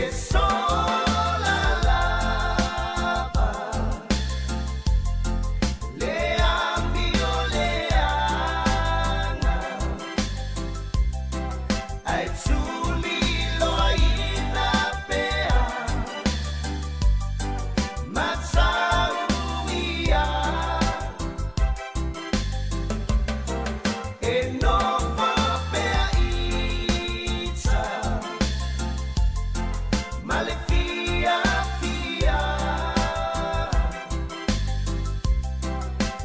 E sola lava le amio leaga ae tuliloaina pea matauia e nofo pea ita ma le fiafia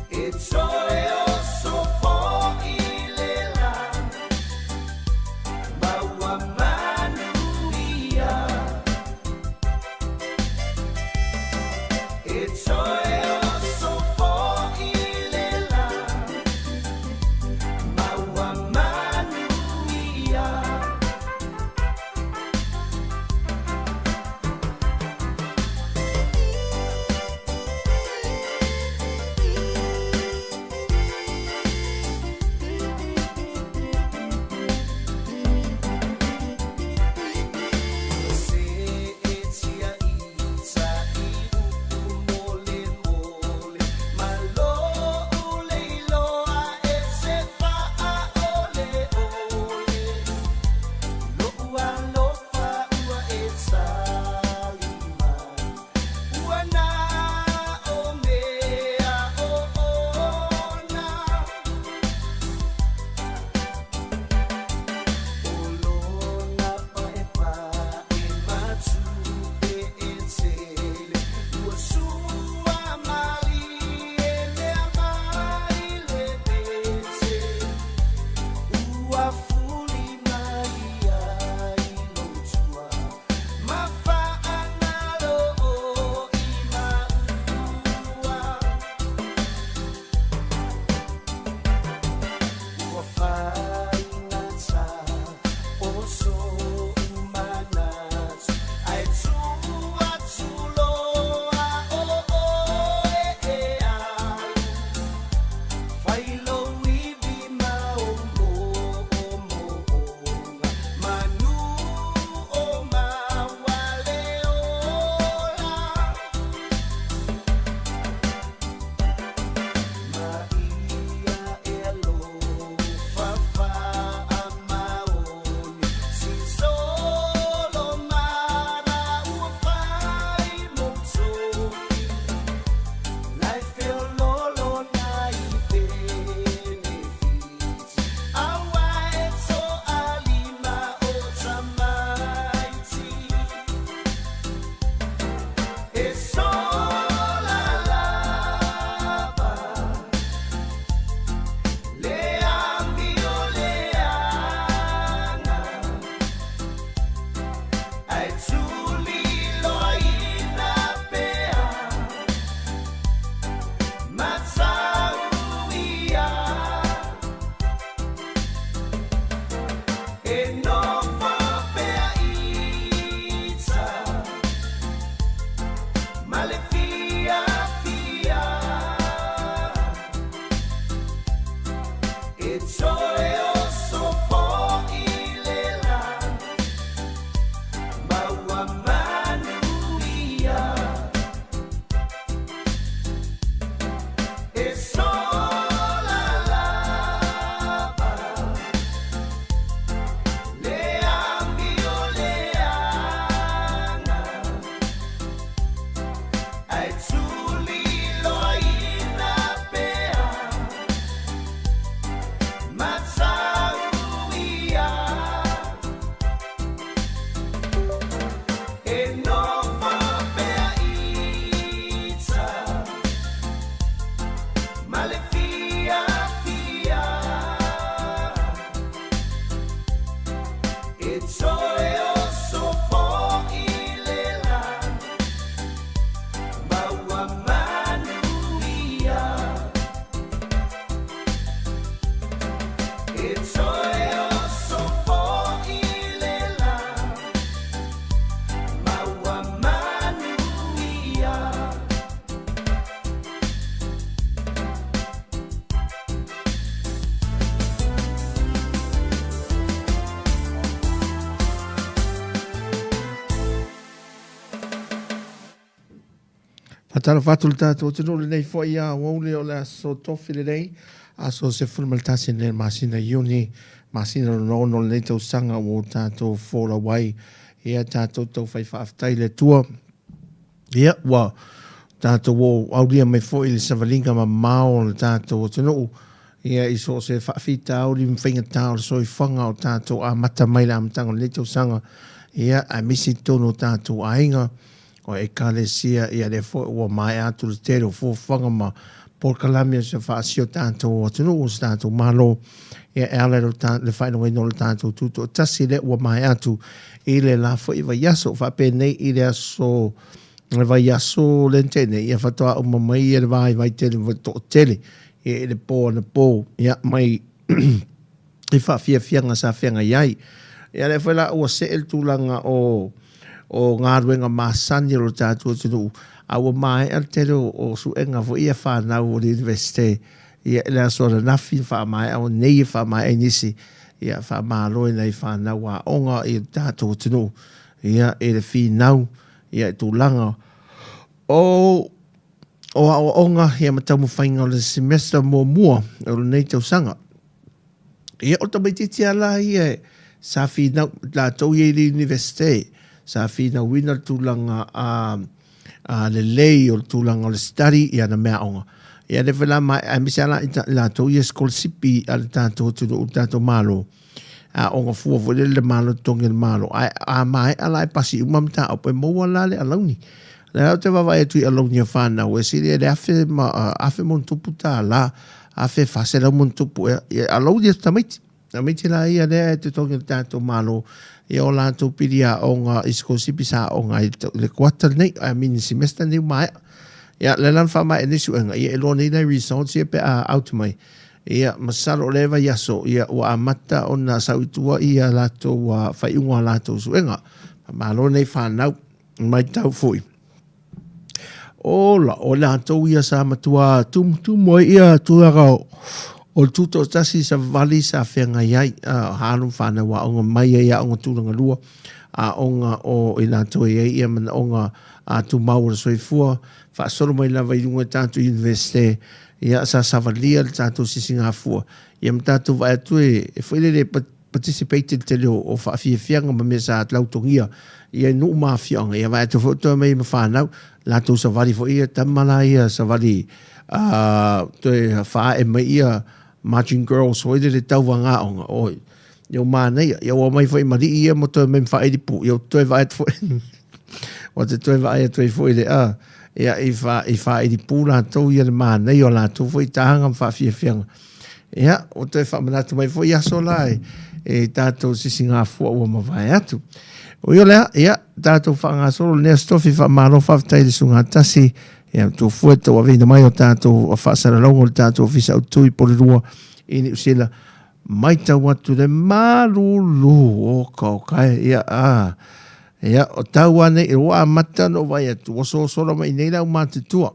e toe oso foi le lā ma ua manuia. E toe oso foi le lā ma ua manuia. Faatalofa atu le tatou atunuu lenei foi a aoauli o le aso tofi lenei, aso 11 lenei masina Iuni, masina lona ono lenei tausaga ua tatou folau ai. Ia tatou taufai faafetai le Atua. Ia ua tatou o aulia mai foi le savaliga mamao o le tatou atunuu. Ia i so o se faafitauli ma faigata o le soifuaga o tatou amata mai le amataga o lenei tausaga, ia aemaise i totonu o tatou aiga, o ekalesia, ia lea foi ua maea atu le tele o fuafuaga ma polokalame o se faasi o tatou atunuu, o se tatou Malo, ia e ala i le faailogaina o le tatou tutoatasi lea ua maea atu i le la foi vaiaso. Faapenei i le aso le vaiaso lea na tea nei, ia faatoa uma mai ia le vaivai tele ma toatele ia i le po anapo, ia mai i faafiafiaga sa feagai ai. Ia lea foi la ua see le tulaga o o galuega masani o le tatou atunuu, a ua maea le tele o suega foi ia fanau o le Iunivesite ia i le aso ananafi na faamaea o nei e faamaea ai nisi. Ia faamalo i nai fanau aoga i le tatou atunuu ia i le finau ia i tulaga o o aoaoga ia ma taumafaiga o le semester muamua o lenei tausaga. Ia o tamaitiiti lava la ia sa finau latou ia i le Iunivesite, sa finauina le tulaga a a lelei o le tulaga o le study i ana meaaoga. Ia lea foi la ma aemaise lava la i latou ia sikolasipi a le tatou atunuu le tatou Malo, aoga fua foi lele i le Malo totogi e le Malo, ae a maea la e pasi uma mataupu e maua la le alauni. O lea la ou te vaavaai atu i alauni a fanau e sili i le $1,000 ma $1,000+, $1,400+ ea, ia alauni a tamaiti. Tamaiti la ia lea e totogi e le tatou Malo ia o latou pili aoga i sikolasipi sa aoga ai i le kuata lenei, I mean le semester lenei ua maea. Ia lea la na faamaea nei suega, ia e iloa nei nai results ia pe a out mai. Ia masalo o lea vaiaso ia ua amata ona sau i tua ia latou faaiuga o latou suega. Faamalo nei fanau, matau foi. Ola, o latou ia sa matua tumutumu ai ia tulaga o, o le tutoatasi savali sa feagai ai, alo ma fanau aoga mai ai aoga tulaga lua, aoga o i latou e i ai ia manaoga tumau o le soifua, faasolo mai lava i luga i tatou Iunivesite, ia sa savalia le tatou sisigafua, ia ma tatou vaai atu e foi lele e participate i le tele o faafiafiaga ma mea sa lautogia ia i nuu ma afioaga, ia vaai atu foi toe mai ma fanau, latou savali foi ia tama la ia savali toe faaee mai ia marching girls foi lele tauvaga aoga, oi, ia ua manaia, ia ua omai foi ma alii ia ma toe omai ma faailipu, ia ua toe vaai atu foi, ua te toe vaai atu ai foi i le, ia i faailipu latou ia le manaia o latou foi taga ma faafiafiaga. Ia, ua toe faamanatu mai foi aso la e tatou sisigafua ua mavae atu. Ui o lea, ia, tatou faagasolo lenei aso tofi, faamalo faafetai i le sugatasi, ia, tufue tauaveina mai o tatou faasalalauga o le tatou Ofisa Autu i Porirua i Niu Sila, matau atu le malulu oka oka e, ia, a, ia, o tau lava nei, ua amata ona ou vaai atu, ua sosola mai i nei le aumatutua.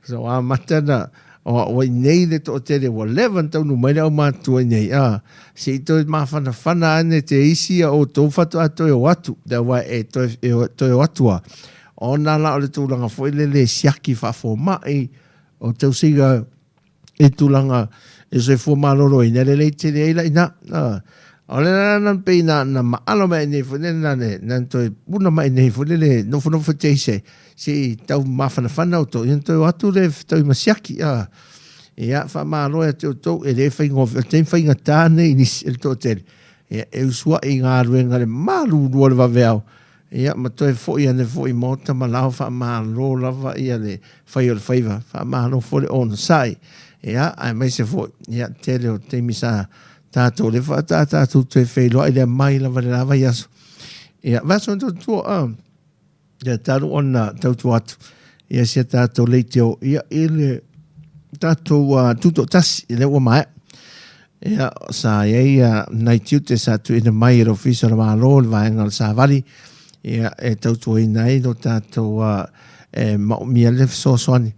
So, ua amata ona, ua i nei le toatele, ua leva ona taunuu mai le aumatutua i nei, a, se i toe mafanafana ane te isi a outou faatoa toe o atu, aua e toe, e toe o atu lava, ona la o le tulaga foi lele e siaki faafomai, o tausiga i tulaga i soifua maloloina, e lelei tele ai la i ina. O le la na pei na, na maalo mai nei foi lele na ne, na toe puna mai nei foi lele nofonofo te ise, se i tau mafanafana outou, ia na toe o atu le fetaui ma siaki. Ia, faamalo ia te outou, e le faigofie, o le taimi faigata nei i nisi, i le toatele. Ia, e usuai i galuega le malulu o le vaveao, Ia, ma toe foi ane foi i maota ma lao, faamalo lava ia le fai o le faiva, faamalo foi le onosai. Ia, aemaise foi, ia, tele o taimi sa tatou le faatoa tatou toe feiloai lea mai lava le la vaiaso. Ia, vaiaso na tautua, ah, ia talu ona tautua atu, ia si a tatou leitio, ia, i le tatou tutoatasi, lea ua maea. Ia, sa i ai ia nai tiute sa tuuina mai e le Ofisa o le Malo, le vaega o le Savali, ia, e tautuaina ai lo tatou e maomia le fesoasoani.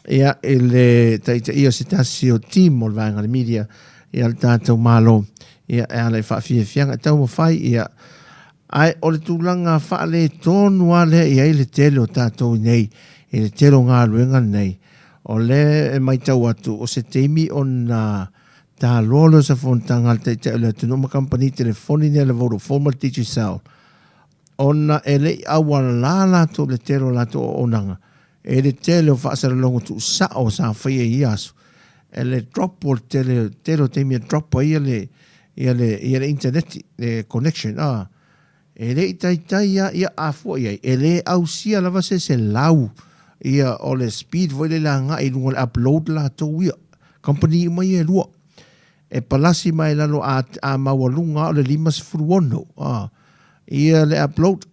Ia, i le taitaia o se tasi o team o le vaega o le media, ia le tatou Malo, ia, e ala i faafiafiaga, e taumafai, ia, ae o le tulaga faaletonu lava lea e i ai le tele o tatou i nei, i le tele o galuega nei, o lea e matau atu o se taimi ona taloa lea o se fonotaga a le Taitai o le atunuu ma kamupani telefoni nei a le Vodafone ma le Digicel, ona e le i aualā latou i le tele o latou auaunaga i le tele o faasalalauga tuusao sa faia i ia aso, e le drop o le tele, tele o taimi e drop ai ia le, ia le, ia le internet, le connection, a. E le i taitai lava, ia a fua i ai, e le ausia lava se 100 ia o le speed foi lele agai i luga o le upload latou ia, kamupani uma ia e lua. E palasi mai lalo a, a maualuga lava o le 56 a, ia le upload.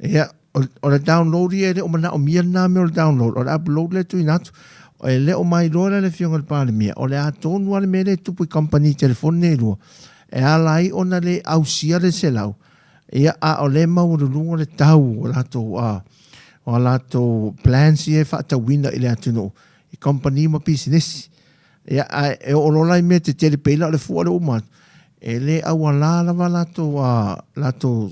Ia, o le download ia e le o manaomia lena mea o le download, o le upload lea e tuuina atu. E le o mailoa la le Afioga i le Palemia, o le a tonu lava le mea lea e tupu i kamupani telefoni nei e lua, e ala ai ona le ausia le 100, ia, a o lea e maualuluga le tau o latou, a, o a latou plans ia e faatauina i le atunuu, i kamupani ma pisinisi. Ia, ae e oo loa la i mea tetele pei la o le fua lea ua uma atu, e le aualā lava latou, a, latou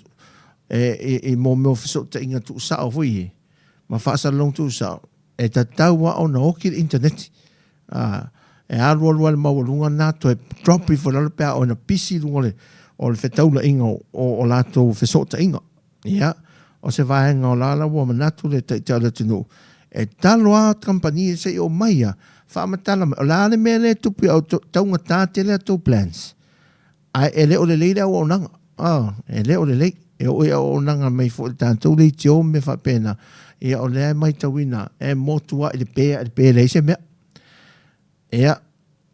e, i, i mō mea o fesootaiga tuusao foi ia, ma faasalalauga tuusao, e tatau lava ona oki le internet. A, e alu alu lava i le maualuga lena, toe drop ifo i lalo pe a oo ina pisi i luga o le, o le fetaulaiga o, o, o latou fesootaiga. Ia, o se vaega o la la ua manatu le Taitai o le atunuu, e talo lava kamupani se i oo mai ia, faamatala mai, o le a le mea lea e tupu ia outou, taugata tele a tou plans, ae e le o lelei le auaunaga, ah, e le o lelei. E oo i auaunaga mai foi i le tatou leitio ma mea faapena, ia o lea e matauina, e motu lava i le pe a i le pe, e leai se mea. Ia,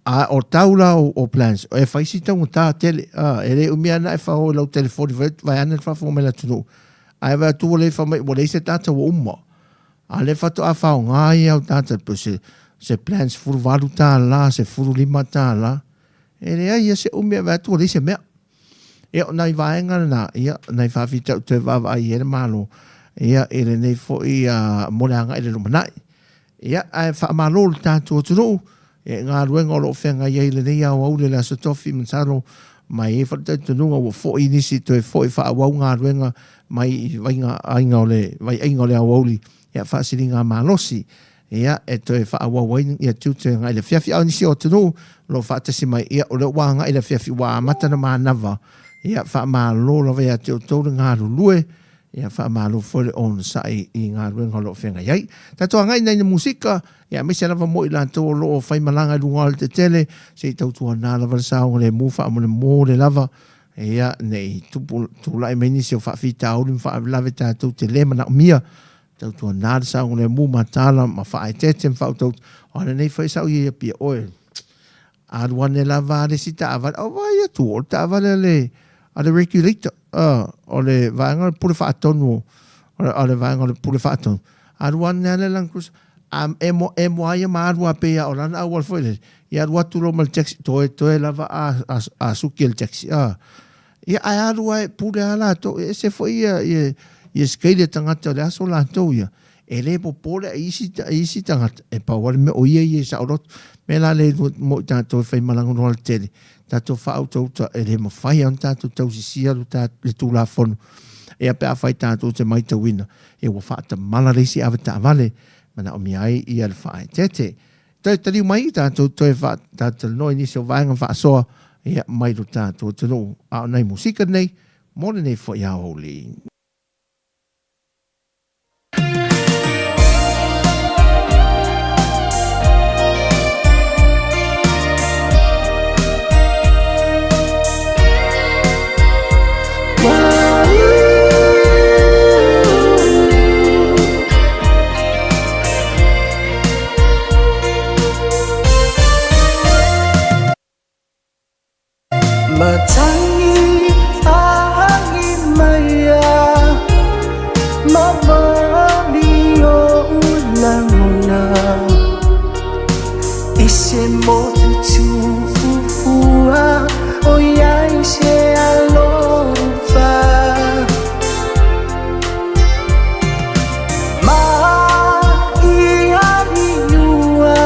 a o tau la o plans, e fai si taugata tele, a, e le umi lava ona e fao i lau telefoni vaeane le faafofoga mai a le atunuu, ae vaai atu ua le fai mai ua leai se data ua uma. A o lea faatoa faaaoga ai au data pe se, se plan $18, $15, e leai lava se umi ae vaai atu ua leai se mea. Ia, o nai vaega lena, ia, nai faafitauli toe vaavaai i ai le Malo, ia, i lenei foi mo le agai i le lumanai. Ia, ae faamalo i le tatou atunuu i galuega o lo o feagai ai i lenei aoauli o le Aso Tofi, masalo ma e i ai foi le talitonuga ua foi nisi toe foi faaauau galuega mai i vaiga aiga o le vaiaiga o le aoauli, ia, faasiligamalosi ia, e toe faaauau ai ia tiute agai i le afiafi. A o nisi o atunuu o lo o faatasi mai, ia, o lea ua agai i le afiafi, ua amata ona manava, ia, faamalo lava ia te outou le galulue, ia, faamalo foi le onosai i galuega o lo o feagai ai. Tatou agai i nai musika, ia, aemaise lava mo i latou o lo o faimalaga i luga o le tetele, se i tautuana lava le saogalemu faamolemole lava, ia, ne i tupu tulai mai nisi o faafitauli ma faalavelave tatou te le manaomia. Tautuana le saogalemu mataala ma faaeteete ma faautauta. O a lenei foi sau ia Apia oe. Alu ane lava a le isi taavale. O vai atu o le taavale a le, a le regulator. O le vaega o le pule faatonu o le vaega o le pule faatonu. Alu ane a le Land Cruiser. A emo, emo a ia ma alu a pei a o lana auala foi lele. Ia alu atu loa ma le taxi. Toe, toe lava a, a, a suki e le taxi. Ia ae alu ae pule lava latou, e ese foi ia, ia, ia scale a tagata o le aso latou ia, e le popole i isi, i isi tagata, e pau lava le mea o ia ia e saoloto. Mea la lea mo i tatou e faimalaga loa le tele, tatou faautauta e le mafai lava ona tatou tausisia le, le Tulafono. Ia pe afai tatou te maitauina, ia ua faatamala le isi avetaavale, manaomia ai ia le faaeteete. Toe taliu mai tatou toe faatalatalanoa i nisi o vaega faasoa ia mai lo tatou atunuu. A o nai musika nei mo lenei foi aoauli. Matangi ahi mai a Mamali oʻu lagona I se motu tuufua ʻOiai se alofa Ma i aliua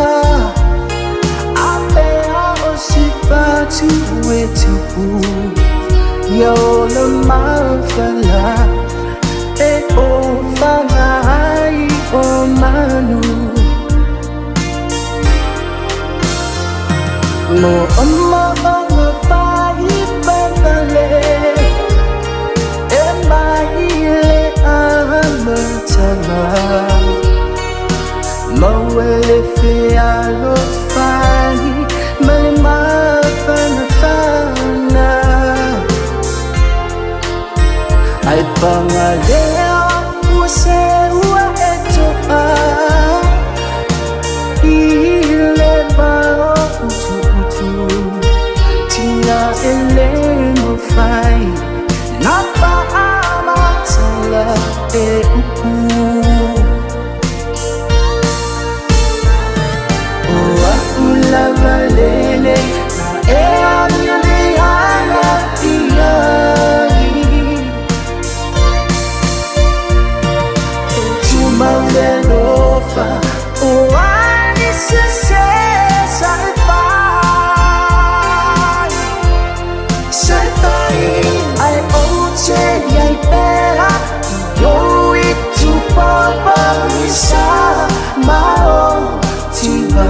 A pea o sifatu e tupu Ia ola mafala E ofaga ai o maua. Mo'omo'oga faipagale e mai le amataga maua le fealofani ma le mafanafana. Ae pagalea ua seua e to'a i le vao utuutu tina e le mafai na faamatala e upu. O a'u lava lenei na e amio leaga i ai. E tumau le alofa o a ni sese sa e fai, sa e fai. Ae ou te i ai pea i ou itupaupauisa ma ou tiva.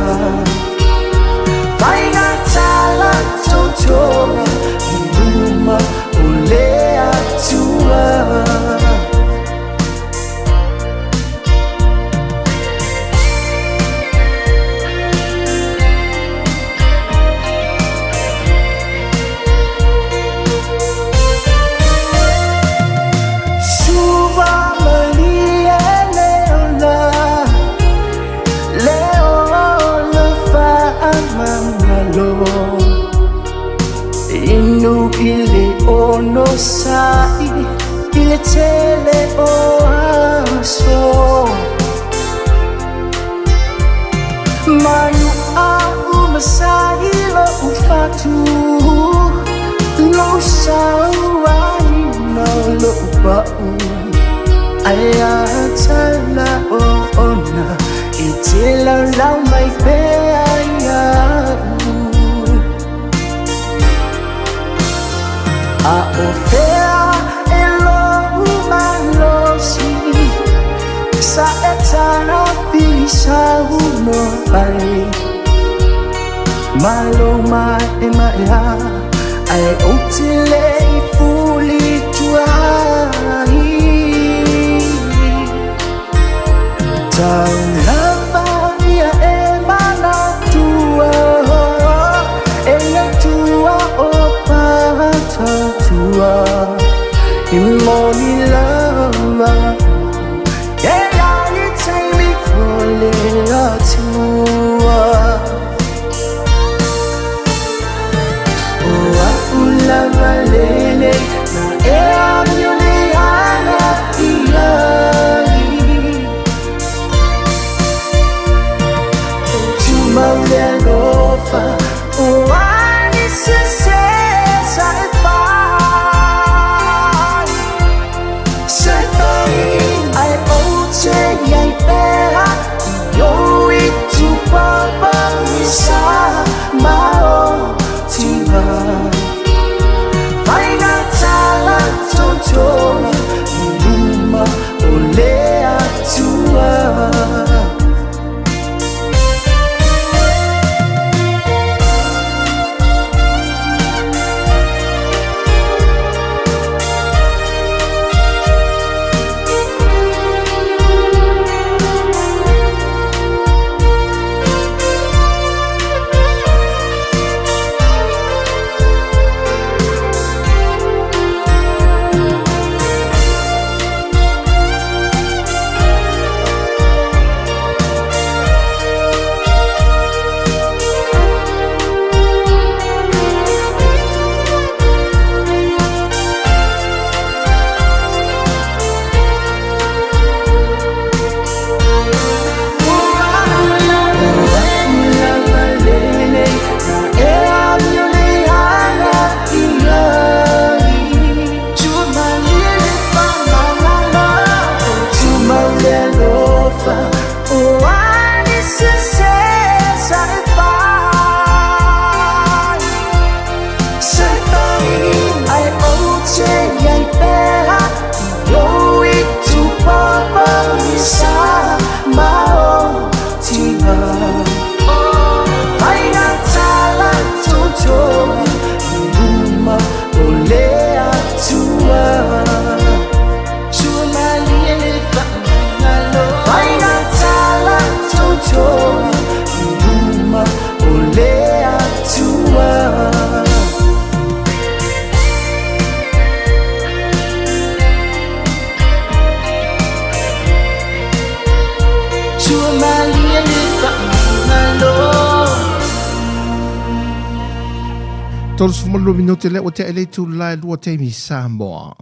Faigata totoga i luma o le Atua. Suva malie le ola, le ola faamagalo. Inu i le onosai i le tele o aso. Manu au masai lo'u fatu, lou sauaina lo'u pa'u. Ae a tala o ona e te laulau mai pea ia'u. A o fea e lou malosi sa e tafilisaunoa ai. Malo ma'ema'e ae ou te le i fuli tuai. Tau lava ia e manatua e le Atua o patatua. E moni lava e i ai taimi o le Atua. O a'u lava lenei na e amio leaga i ai. 32 minute lea ua tea i le itula e 2 taimi Samoa.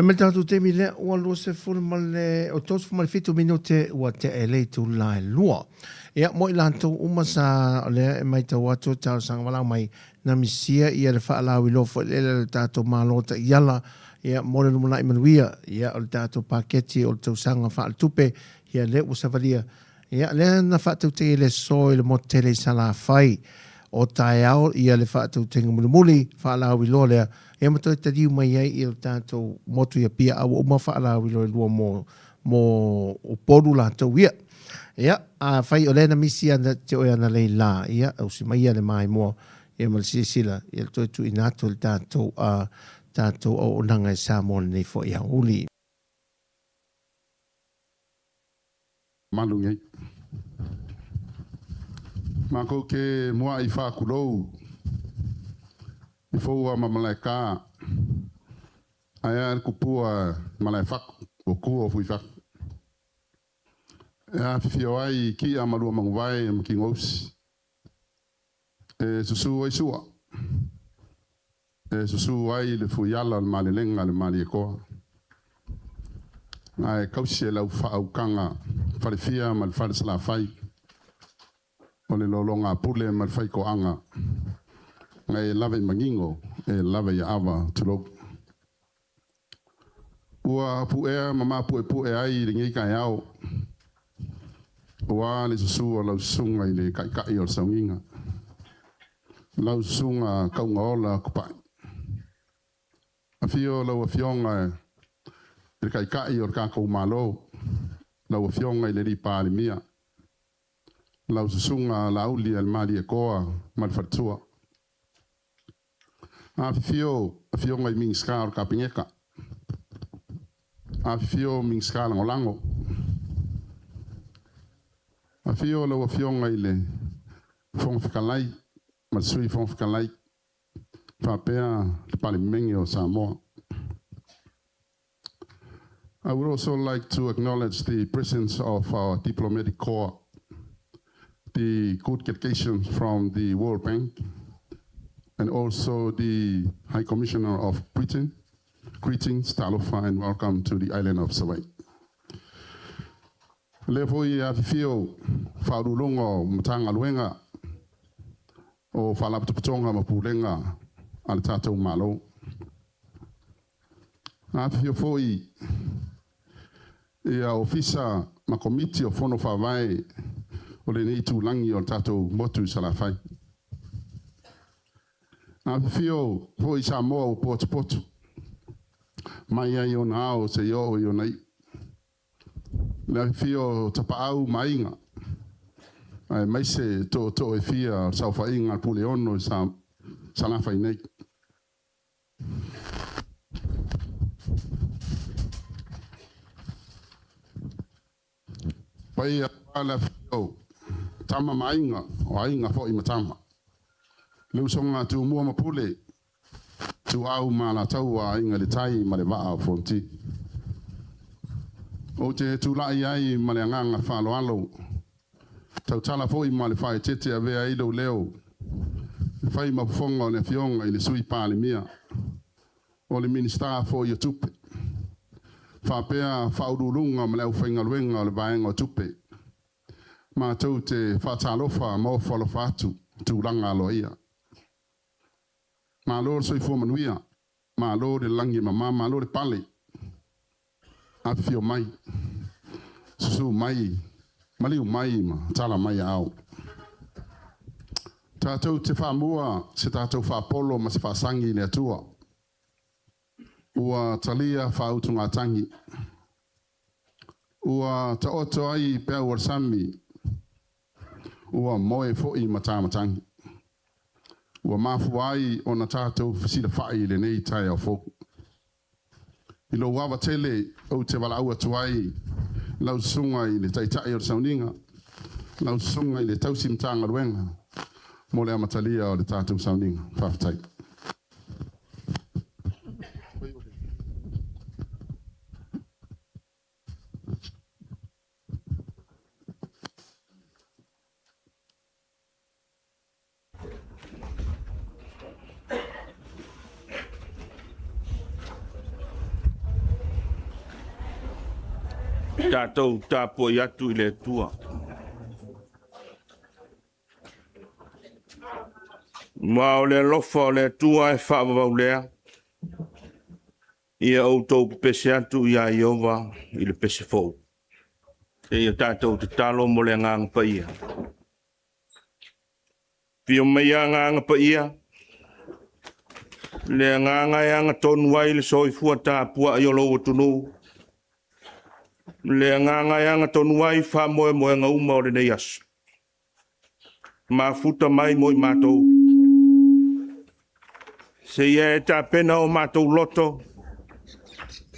Tulai mai le tatou taimi lea ua 20 ma le o 37 minute ua tea i le itula e 2. Ia, mo i latou uma sa o lea e maitau atu e talosaga valaau mai na misia ia le faalauiloa foi lele a le tatou Malo taiala ia mo le lumanai manuia ia o le tatou paketi o le tausaga faaletupe ia lea ua savalia ia lea na faatautaia i le aso i le motu tele i Salafai o taeao ia le faatautaiga mulimuli faalauiloa lea ia ma toe taliu mai ai i le tatou motu i Apia a ua uma faalauiloa e 2 mo Upolu latou ia. Ia, afai o lea na misi ia te oe analei la, ia, ausi maia le maimoa, ia ma le silasila, ia le toe tuuina atu i le tatou, a tatou auaunaga i Samoa lenei foi aoauli. Malu nei. Makou te muaʻi faatulou i foua ma Malaekaa ae a le kupua Malaefatu o tua o Fuifatu. E afifio ai Ki'a ma Luamanuvae ma Tinousi. E susu ai Sua. E susu ai le Fuiala o le Malelega a le Malietoa. Ae tausi e lau faaukaga Falefia ma le Fale Salafai o le lologapule ma le faitoaga na e lava i manino e lava i aava tulou. Ua puea ma mapuepue ai lenei taeao aua le susu o lau susuga i le Taitai o le Sauniga, lau susuga Taugaola Tupai. Afio lau Afioga i le Taitai o le tatou Malo, lau Afioga i le Alii Palemia, lau susuga Laaulialemalietoa ma le Faletua. Afifio afioga i Minisita o le Kapeneta, afifio Minisita Lagolago, afio lau Afioga i le Fofoga Fetalai ma le Sui Fofoga Fetalai, faapea le Palemene o Samoa. I would also like to acknowledge the presence of our diplomatic corps, the good delegation from the World Bank, and also the High Commissioner of Britain. Greetings, talofa, and welcome to the island of Savaii. Lea foi e afifio Faauluuluga o Matagaluega o Faalapotopotoga ma Pulega a le tatou Malo. Afifio foi ia Ofisa ma Komiti o Fono Faavae o lenei itulagi o le tatou motu i Salafai. Afifio foi Samoa ua potopoto mai ai ona ao seia oo i ona iu. Le afifio o Tapaau ma Aiga, aemaise tootoo e fia o le saofaiga a le Puleono i Salafai nei. Paia aua le afifio o Tama ma Aiga, o Aiga foi ma Tama. Le usoga a Tumua ma Pule, Ituau ma Alataua, Aiga i le Tai ma le Vaa o Fonoti. Ou te tulai ai ma le agaga faaaloalo, tautala foi ma le faaeteete avea ai lou leo e fai ma fofoga o le Afioga i le Sui Palemia, o le Minisita foi o Tupe, faapea Faauluuluga ma le aufaigaluega o le Vaega o Tupe. Matou te faatalofa ma ofo alofa atu i tulaga aloaia. Malo le soifua manuia, malo le lagi e mama, malo le pale. Afifio mai, susu mai, maliu mai ma tala mai aao. Tatou te faamua se tatou faapolo ma se faasagi i le Atua. Ua talia faautugatagi. Ua taoto ai peau o le sami, ua moe foi matamatagi. Ua mafua ai ona tatou fesilafai i lenei taeao fou. I lou ava tele ou te valaau atu ai lau susuga i le Taitai o le Sauniga, lau susuga i le Tausi Matagaluega mo le amatalia o le tatou sauniga. Faafetai. Tatou tapuai atu i le Atua. Ma o le alofa o le Atua e faavavau lea, ia outou pepese atu iā Ieova i le pese fou. Seia tatou tatalo mo le Agaga Paia. Afio mai Agaga Paia, le agaga e agatonu ai le soifua tapuai o lou atunuu. Le agaga e agatonu ai faamoemoega uma o lenei aso. Mafuta mai mo i matou. Seia e tapena o matou loto,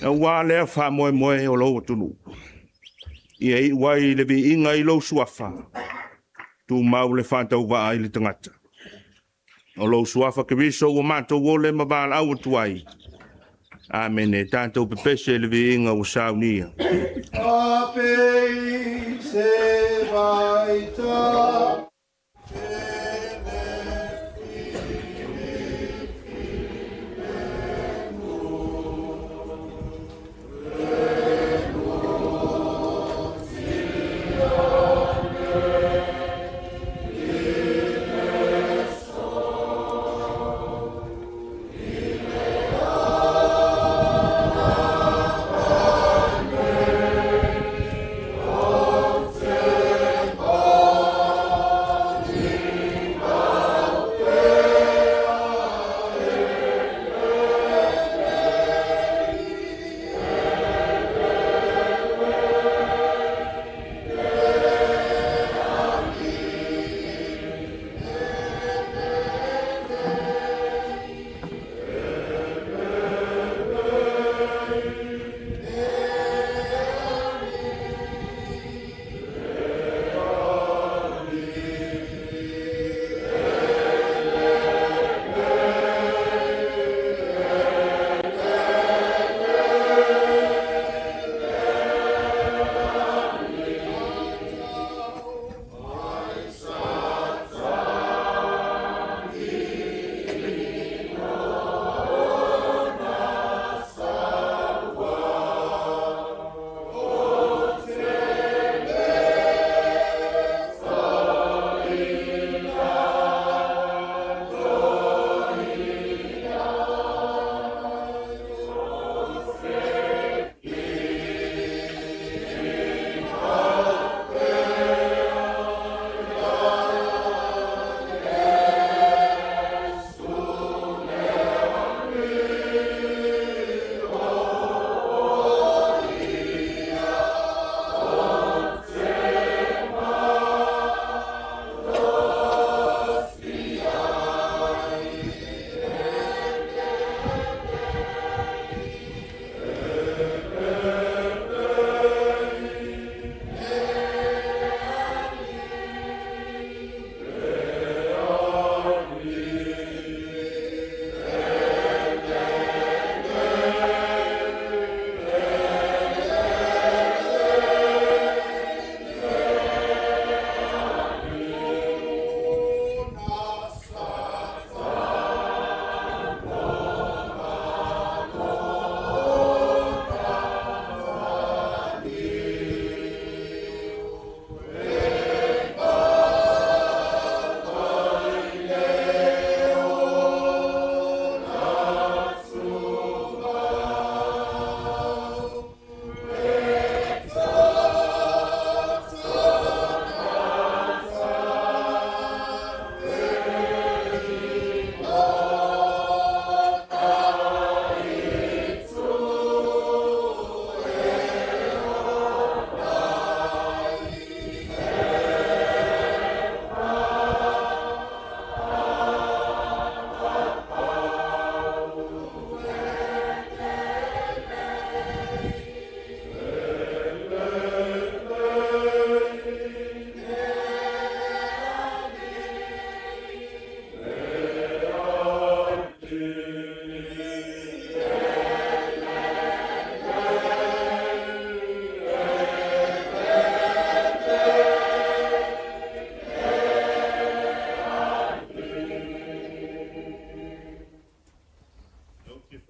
auā lea faamoemoe o lou atunuu. Ia iu ai le viiga i lou suafa, tumau le faatauvaa i le tagata. O lou suafa Keriso ua matou ole ma valaau atu ai. Amene. Tatou pepese i le viiga ua saunia.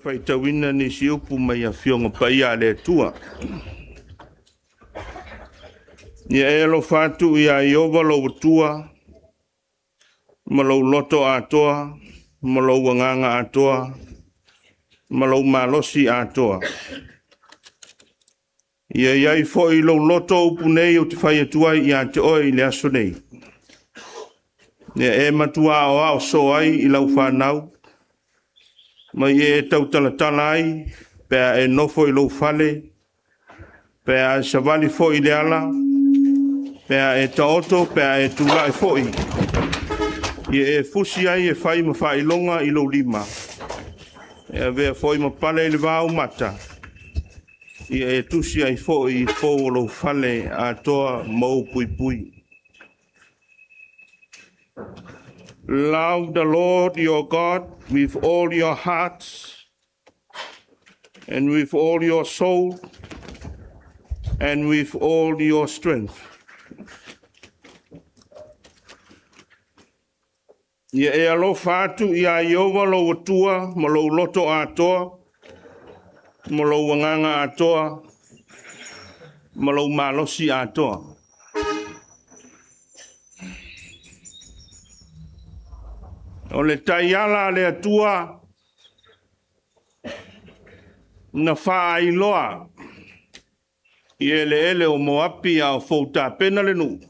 Faitauina nisi upu mai Afioga Paia a le Atua. Ia e alofa atu iā Ieova lou Atua ma lou loto atoa, ma lou agaga atoa, ma lou malosi atoa. Ia i ai foi i lou loto upu nei ou te fai atu ai ia te oe i le aso nei. Ia e matua aoao soo ai i lau fanau, ma ia e tautalatala ai pe a e nofo i lou fale, Pe a e savali foi i le ala, pe a e taoto, pe a e tulai foi, ia e fusi ai e fai ma faailoga i lou lima, e avea foi ma pale i le va o mata, ia e tusi ai foi i pou o lou fale atoa ma ou puipui. Love the Lord your God with all your hearts and with all your soul and with all your strength. Ia e alofa atu iā Ieova lou Atua ma lou loto atoa, ma lou agaga atoa, ma lou malosi atoa. O le taiala a le Atua na faailoa i eleele o Moapi a o foutapena le nuu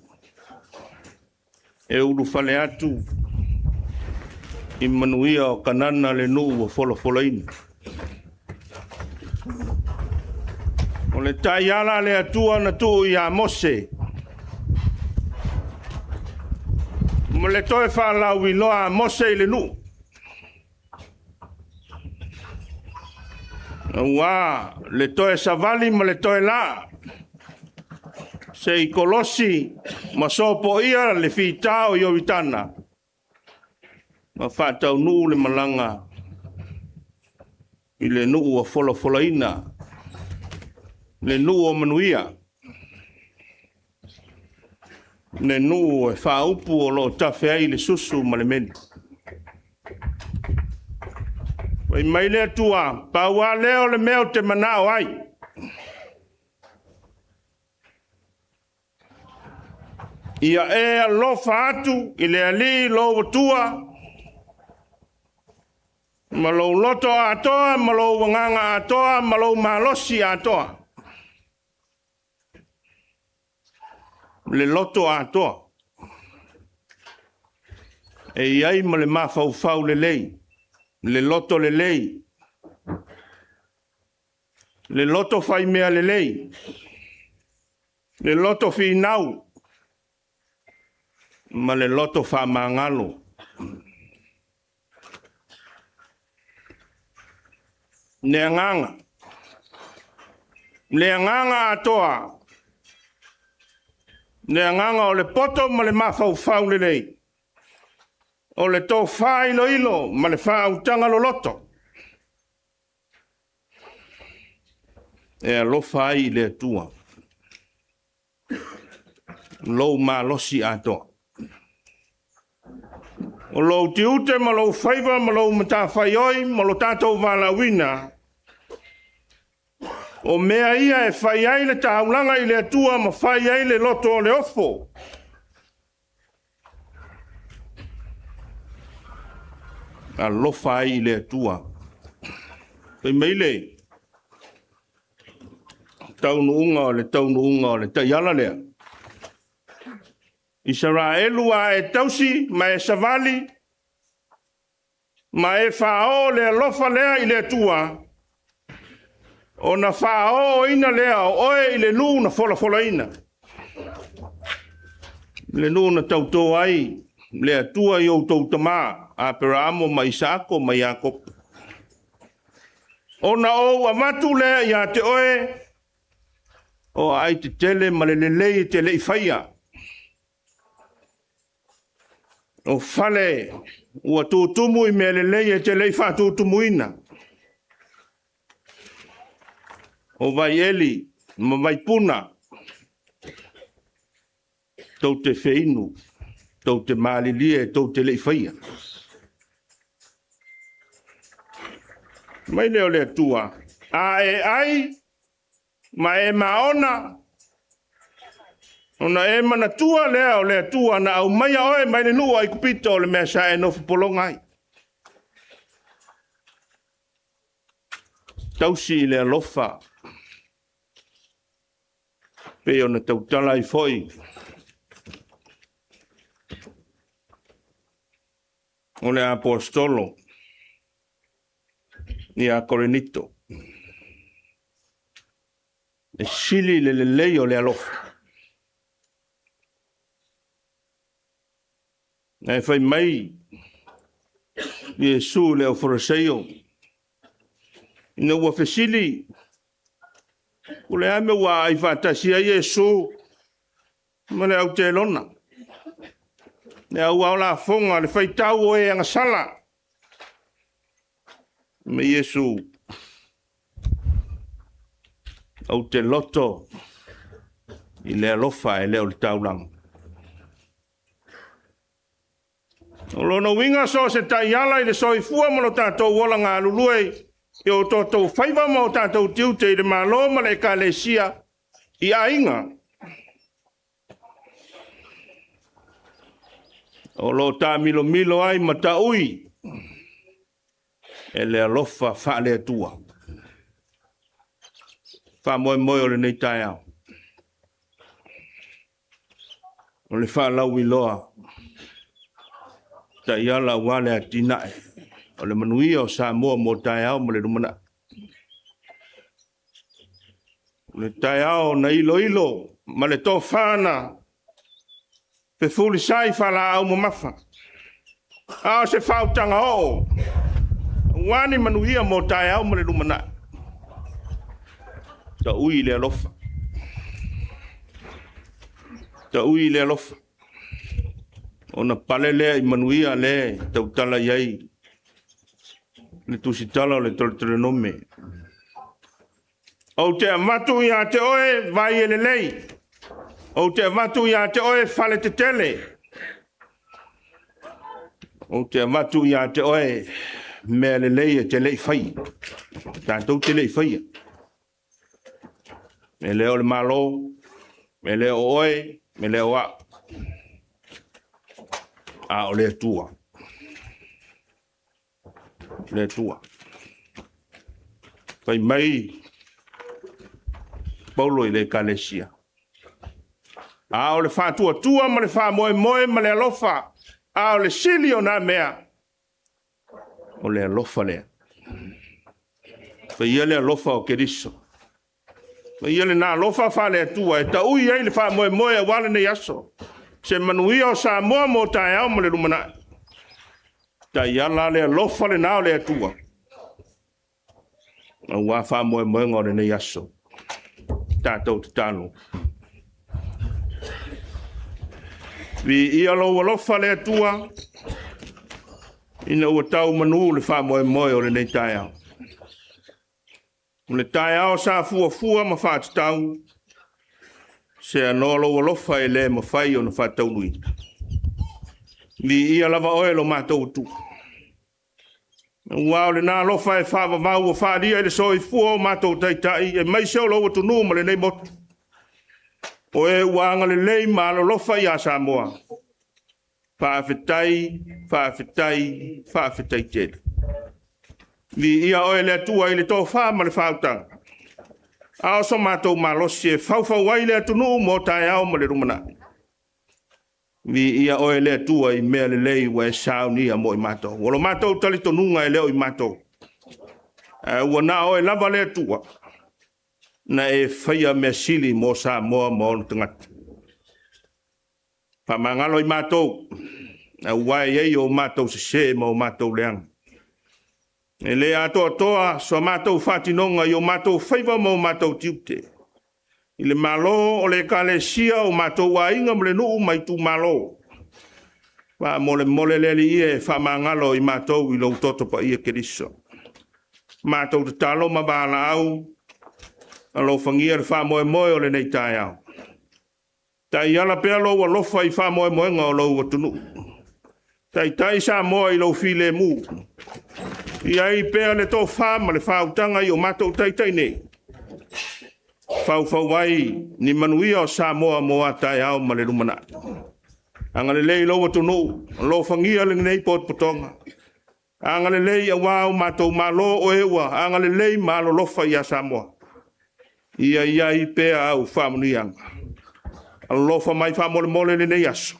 e ulufale atu i manuia o Kanana le nuu ua folafolaina. O le taiala a le Atua na tuu ia Mose ma le toe faalauiloa a Mose i le nuu. Aua le toe savali ma le toe laa se i kolosi ma sopoia le fita o Ioritana ma faataunuu le malaga i le nuu ua folafolaina, le nuu o manuia, le nuu e faaupu o lo o tafe ai le susu ma le meli. Fai mai le Atua, pau lava lea o le mea ou te manao ai, ia e alofa atu i le Alii lou Atua ma lou loto atoa ma lou agaga atoa ma lou malosi atoa. Le loto atoa. E i ai ma le mafaufau lelei, le loto lelei, le loto fai mea lelei, le loto finau ma le loto faamagalo. Le agaga, le agaga atoa, le agaga o le poto ma le mafaufau lelei, o le tofa iloilo ma le faautaga loloto e alofa ai i le Atua lou malosi atoa. O lou tiute ma lou faiva ma lou matafaioi ma lo tatou valaauina, o mea ia e fai ai le taulaga i le Atua ma fai ai le loto o le ofo. Alofa ai i le Atua. Fai mai le taunuuga o le taunuuga o le taiala lea, Isaraelu a e tausi ma e savali ma e faaoo le alofa lea i le Atua, ona faaooina lea o oe i le nuu na folafolaina, le nuu na tauto ai le Atua i outou tama, Aperamo ma Isaako ma Iakopo. Ona ou avatu lea ia te oe o aai tetele ma le lelei e te le i faia, o fale ua tutumu i mea lelei e te le i faatutumuina, o vaieli ma vaipuna tou te feinu, tou te malilie tou te le i faia. Fai mai lea o le Atua, a e ai ma e maona, ona e manatua lea o le Atua na aumaia oe mai le nuu o Aikupito o le mea sa e nofo pologa ai. Tausi i le alofa, pei ona tautala ai foi o le Aposetolo ia Korinito. E sili le lelei o le alofa. Ae fai mai Iesu i le aufaraseio, ina ua fesili, po o le a le mea ua aai faatasi ai Iesu ma le autelona, le au ao lafoga, le faitau o e agasala. Fai mai Iesu, ou te loto i le alofa ae le o le taulaga. O lona uiga so o se taiala i le soifua ma lo tatou ola galulue i o tatou faiva ma o tatou tiute i le Malo ma le Ekalesia, i aiga, o lo o taamilomilo ai ma taui e le alofa faale-Atua. Faamoemoe o lenei taeao, o le faalauiloa taiala aua le atinae o le manuia o Samoa mo taeao ma le lumanai. O le taeao na iloilo ma le tofa na fefulisai faalaau mamafa, a o se faautaga oo aua ni manuia mo taeao ma le lumanai. Taui i le alofa, taui i le alofa, ona pale lea i manuia lea e tautala i ai le tusitala o le Teuteronome. Ou te avatu ia te oe vai e lelei, ou te avatu ia te oe fale tetele, ou te avatu ia te oe mea lelei e te le i faia, tatou te le i faia. E le o le Malo, e le o oe, e le o au, a o le Atua. Le Atua. Fai mai Paulo i le Ekalesia, a o le faatuatua ma le faamoemoe ma le alofa, a o le sili o na mea, o le alofa lea. Fai ia le alofa o Keriso. Fai ia lena alofa faale-Atua e taui ai le faamoemoe aua lenei aso, se manuia o Samoa mo taeao ma le lumanai. Taiala le alofa lena o le Atua aua faamoemoega o lenei aso. Tatou tatalo. Viia lou alofa le Atua ina ua tau manu le faamoemoe o lenei taeao. O le taeao sa fuafua ma faatatau, seanoa lou alofa e le mafai ona faataunuuina. Viia lava oe lo matou Atua, aua o lena alofa e faavavau ua faaalia i le soifua o matou taitai aemaise o lou atunuu ma lenei motu, o e ua agalelei ma alolofa ia Samoa. Faafetai, faafetai, faafetai tele. Viia oe le Atua i le tofa ma le faautaga, a o so matou malosi e faufau ai le atunuu mo taeao ma le lumanai. Viia oe le Atua i mea lelei ua e saunia mo i matou. O lo matou talitonuga e le o i matou, ae ua na o oe lava le Atua na e faia mea sili mo Samoa ma ona tagata. Faamagalo i matou, aua e i ai o matou sese ma o matou leaga. E le atoatoa so matou faatinoga i o matou faiva ma o matou tiute, i le Malo, o le Ekalesia, o matou aiga ma le nuu ma itumalo. Faamolemole le Alii e, faamagalo i matou i lou toto paia Keriso. Matou tatalo ma valaau, alofagia le faamoemoe o lenei taeao. Taiala pea lou alofa i faamoemoega o lou atunuu. Taitai Samoa i lou filemu. I ai pea le tofa ma le faautaga i o matou taitai nei, faufau ai ni manuia o Samoa mo a taeao ma le lumanai. Agalelei i lou atunuu, alofagia lenei potopotoga. Agalelei aua o matou malo, o e ua agalelei ma alolofa ia Samoa. Ia i ai pea au faamanuiaga. Alofa mai faamolemole i lenei aso.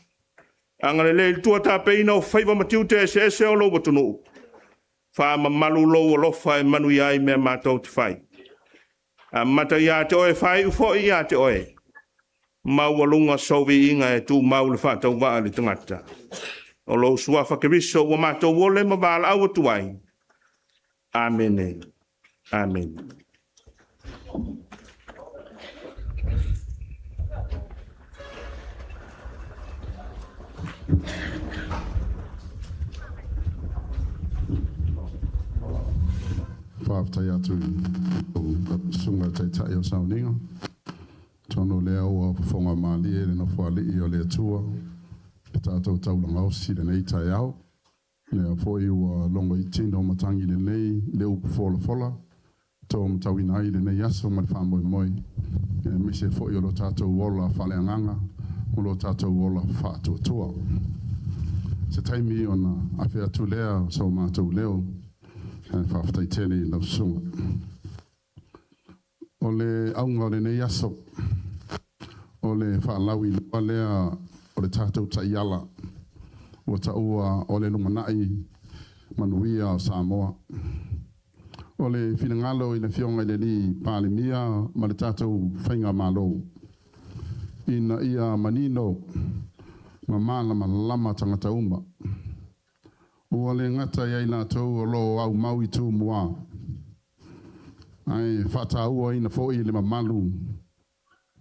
Agalelei i le tuatapeina o faiva ma tiute eseese o lou atunuu. Faamamalu lou alofa e manuia ai mea matou te fai. Amata ia te oe, faaiu foi ia te oe. Maualuga sou viiga e tumau le faatauvaa i le tagata. O lou Suafa Keriso ua matou ole ma valaau atu ai. Amene. Amene. Faafetai atu i lau Susuga i le Taitai o Sauniga. Atonu o lea ua fofoga malie le Nofoalii o le Atua i le tatou taulagaosi i lenei taeao. Lea foi ua logoitino matagi lelei le upu folafola to matauina ai lenei aso ma le faamoemoe, aemaise foi o lo tatou ola faaleagaga ma lo tatou ola faatuatua. Se taimi ona afe atu lea o so matou leo, ae faafetai tele i lau susuga. O le auga o lenei aso, o le faalauiloa lea o le tatou taiala ua taua o le lumanai manuia o Samoa. O le finagalo i le Afioga i le Alii Palemia ma le tatou Faigamalo, ina ia manino ma malamalama tagata uma, ua le gata ia i latou o lo o aumau i Tumua, ae faatauaina foi le mamalu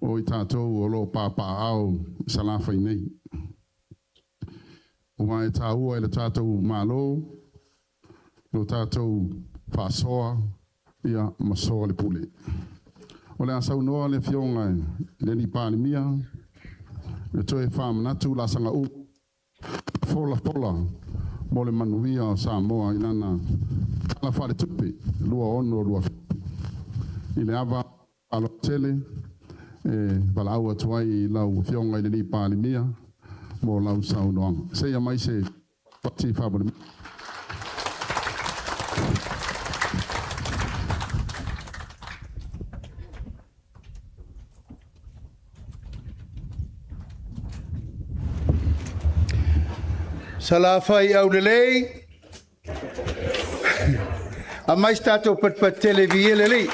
o i tatou o lo o papaaao i Salafai nei. Aua e taua i le tatou Malo lo tatou faasoa ia ma soa le pule. O le a saunoa le Afioga i le Alii Palemia e toe faamanatu laasaga uma folafola mo le manuia o Samoa i lana Tala Faaletupe 2026/2027. I le ava tele e valaau atu ai i lau Afioga i le Alii Palemia mo lau saunoaga. Seia mai se pati faamolemole. Salafai aulelei, aumai se tatou patupatu tele e viia le Alii.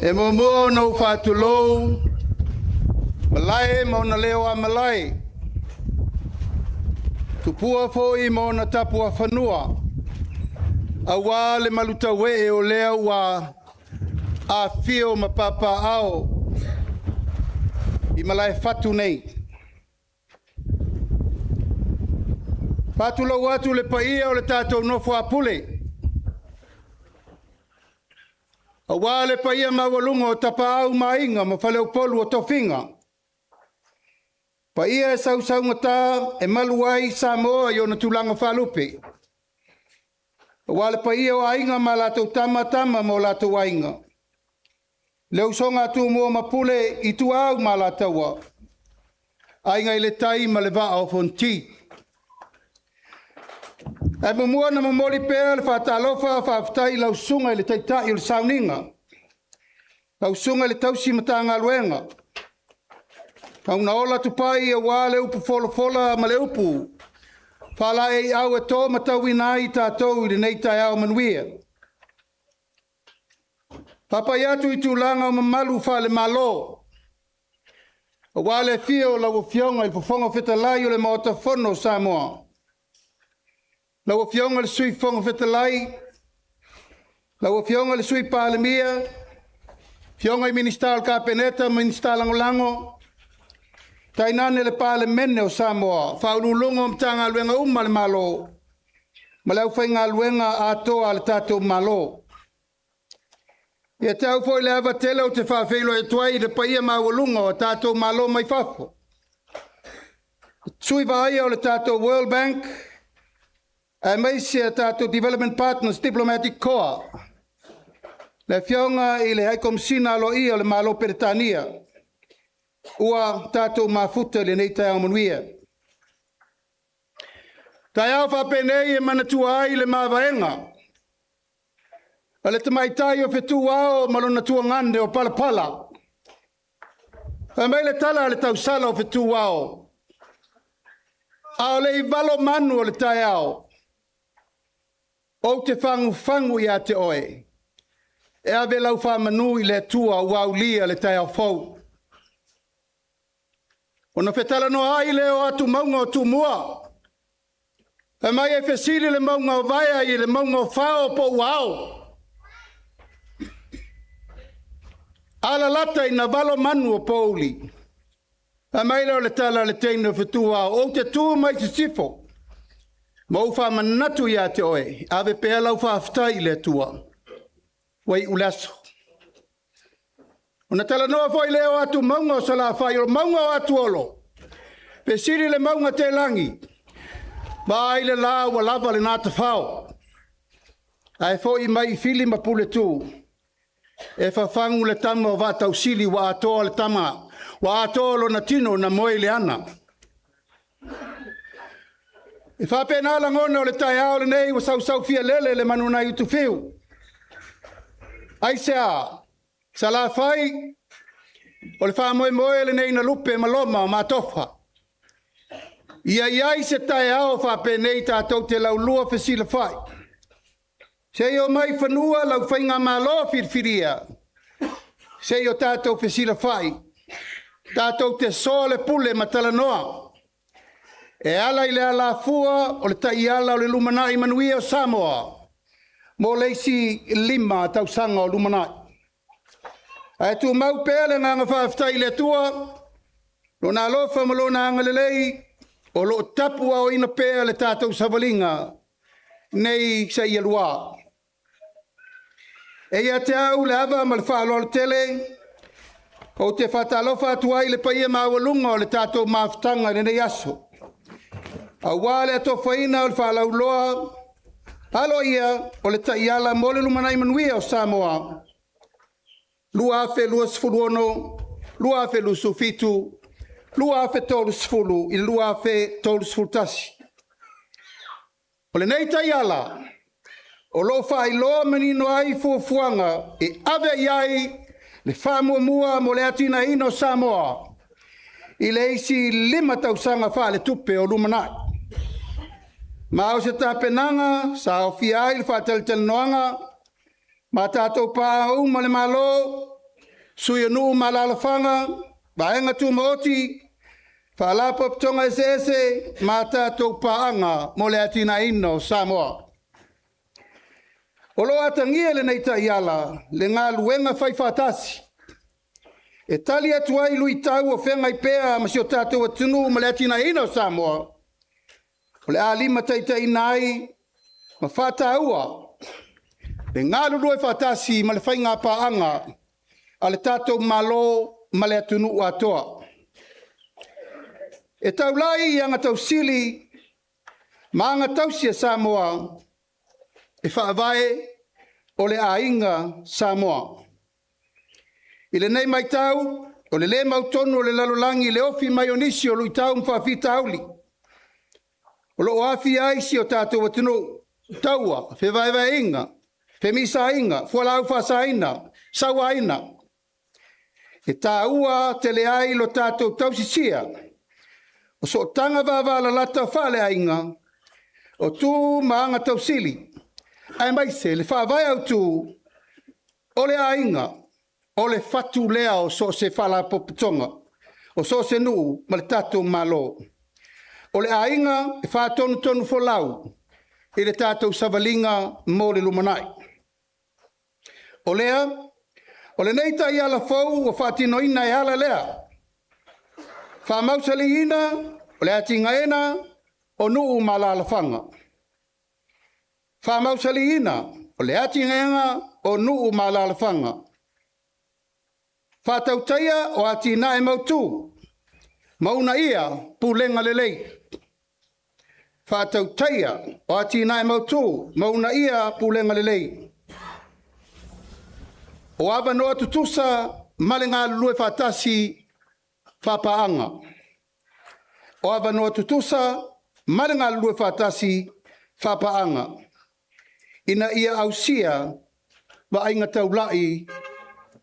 E muamua ona ou faatulou malae ma ona leo a malae, tupua foi ma ona tapuafanua, aua le malutauee o lea ua afifio ma papaaao i malaefatu nei. Faatulou atu i le paia o le tatou nofo a Pule, aua le paia maualuga o Tapaau ma Aiga ma Faleupolu o Tofiga, paia e sausaugata e malu ai Samoa i ona tulaga faalupe, aua le paia o Aiga ma latou Tama, Tama ma o latou Aiga, le usoga a Tumua ma Pule, Ituau ma Alataua, Aiga i le Tai ma le Vaa o Fonoti. Ae muamua ona momoli pea le faatalofa faafetai i lau susuga i le Taitai o le Sauniga, lau susuga i le Tausi Matagaluega, Taunaola Tupai aua le upu folafola ma le upu faalaeiau e to matauina ai tatou i lenei taeao manuia. Faapai atu i tulaga o mamalu faale-Malo, aua le afio o lau Afioga i le Fofoga Fetalai o le Maota Fono o Samoa, lau Afioga i le Sui Fofoga Fetalai, lau Afioga i le Sui Palemia, Afioga i Minisita o le Kapeneta ma Minisita Lagolago, tainane le Palemene o Samoa, Ofisa Sili o Pulega o Matagaluega uma a le Malo ma le aufaigaluega atoa a le tatou Malo. Ia te au foi le ava tele ou te faafeiloai atu ai i le paia maualuga o tatou malo mai fafo, sui vaaia o le tatou World Bank, aemaise a tatou Development Partners Diplomatic Corps, le Afioga i le High Komesina aloaia o le Malo o Peretania, ua tatou mafuta i lenei taeao manuia. Taeao faapenei e manatua ai le mavaega a le tamaitai o fetu ao ma lona tuagane o Palapala. Fai mai le tala a le tausala o fetu ao, A o le i valo manu o le taeao, ou te fagufagu ia te oe, e ave lau faamanu i le Atua ua aulia le taeao fou. Ona fetalanoaai lea o atumauga o Tumua, fai mai e fesili le mauga o Vaea i le mauga o Fao po ua ao. Alalata ina valo manu o pouli, fai mai lea o le tala a le teine o Fetuao, ou te tu mai sisifo ma ou faamanatu ia te oe, ave pea lau faafetai i le Atua, ua iu le aso. Ona talanoa foi lea o atumauga o Salafai, o mauga o Atuolo, fesili le mauga Taelagi, vaai le la ua lava lena tafao, ae foi mai i Fili ma Puletu e fafagu le tama o Vaatausili ua atoa le tama, ua atoa lona tino na moe i le ana. E faapena lagona o le taeao lenei ua sausaufialele le manu nai Utufiu. Aisea? Salafai, o le faamoemoe lenei na lupe ma loma o matofa. Ia i ai se taeao faapenei tatou te laulua fesilafai, se i omai i fanua lau faigamalo filifilia, se i o tatou fesilafai, tatou te soalepule ma talanoa e ala i le alafua o le taiala o le lumanai manuia o Samoa mo le isi 5 tausaga o lumanai. Ae tumau pea le agaga faafetai i le Atua, Lona alofa ma Lona agalelei o lo o tapuaaoina pea le tatou savaliga nei seia lua. E ia te au le ava ma le faaaloalo tele, ou te faatalofa atu ai i le paia maualuga o le tatou mafutaga i lenei aso, aua le atofaina o le faalauiloa aloaia o le taiala mo le lumanai manuia o Samoa 2026, 2027, 2030 i le 2031. O lenei taiala, o lo o faailoa manino ai fuafuaga e ave i ai le faamuamua mo le atinaeina o Samoa i le isi 5 tausaga faaletupe o lumanai. Ma o se tapenaga sa aofia ai le faatalatalanoaga ma tatou paaga uma a le Malo, sui o nuu ma alaalafaga, vaega tumaoti, faalapotopotoga eseese ma tatou paaga mo le atinaeina o Samoa. O lo o atagia i lenei taiala le galuega faifaatasi e tali atu ai i luitau o feagai pea ma si o tatou atunuu ma le atinaeina o Samoa, o le a limataitaiina ai ma faataua le galulue faatasi ma le faiga paaga a le tatou Malo ma le atunuu atoa. E taulai i agatausili ma agatausi a Samoa, e faavae o le aiga Samoa. I lenei matau, o le le mautonu o le lalolagi i le ofi mai o nisi o luitau ma faafitauli o lo o aafia ai si o tatou atunuu, taua, fevaevaeaiga, femisaaiga, fualaau faasaina, sauaina. E taua tele ai lo tatou tausisia o sootaga vavalalata faaleaiga, o tu ma agatausili, aemaise le faavae autu o le aiga, o le fatu lea o so o se faalapotopotoga, o so o se nuu ma le tatou Malo. O le aiga e faatonutonufolau i le tatou savaliga mo le lumanai. O lea, o lenei taiala fou ua faatinoina e ala lea, faamausaliina o le atinaeina o nuu ma alaalafaga. Faamausaliina o le atinaeina o nuu ma alaalafaga. Faatautaia o atinae mautu ma uunaia pulega lelei. Faatautaia o atinae mautu ma uunaia pulega lelei. O avanoa tutusa ma le galulue faatasi faapaaga. O avanoa tutusa ma le galulue faatasi faapaaga ina ia ausia vaaiga taulai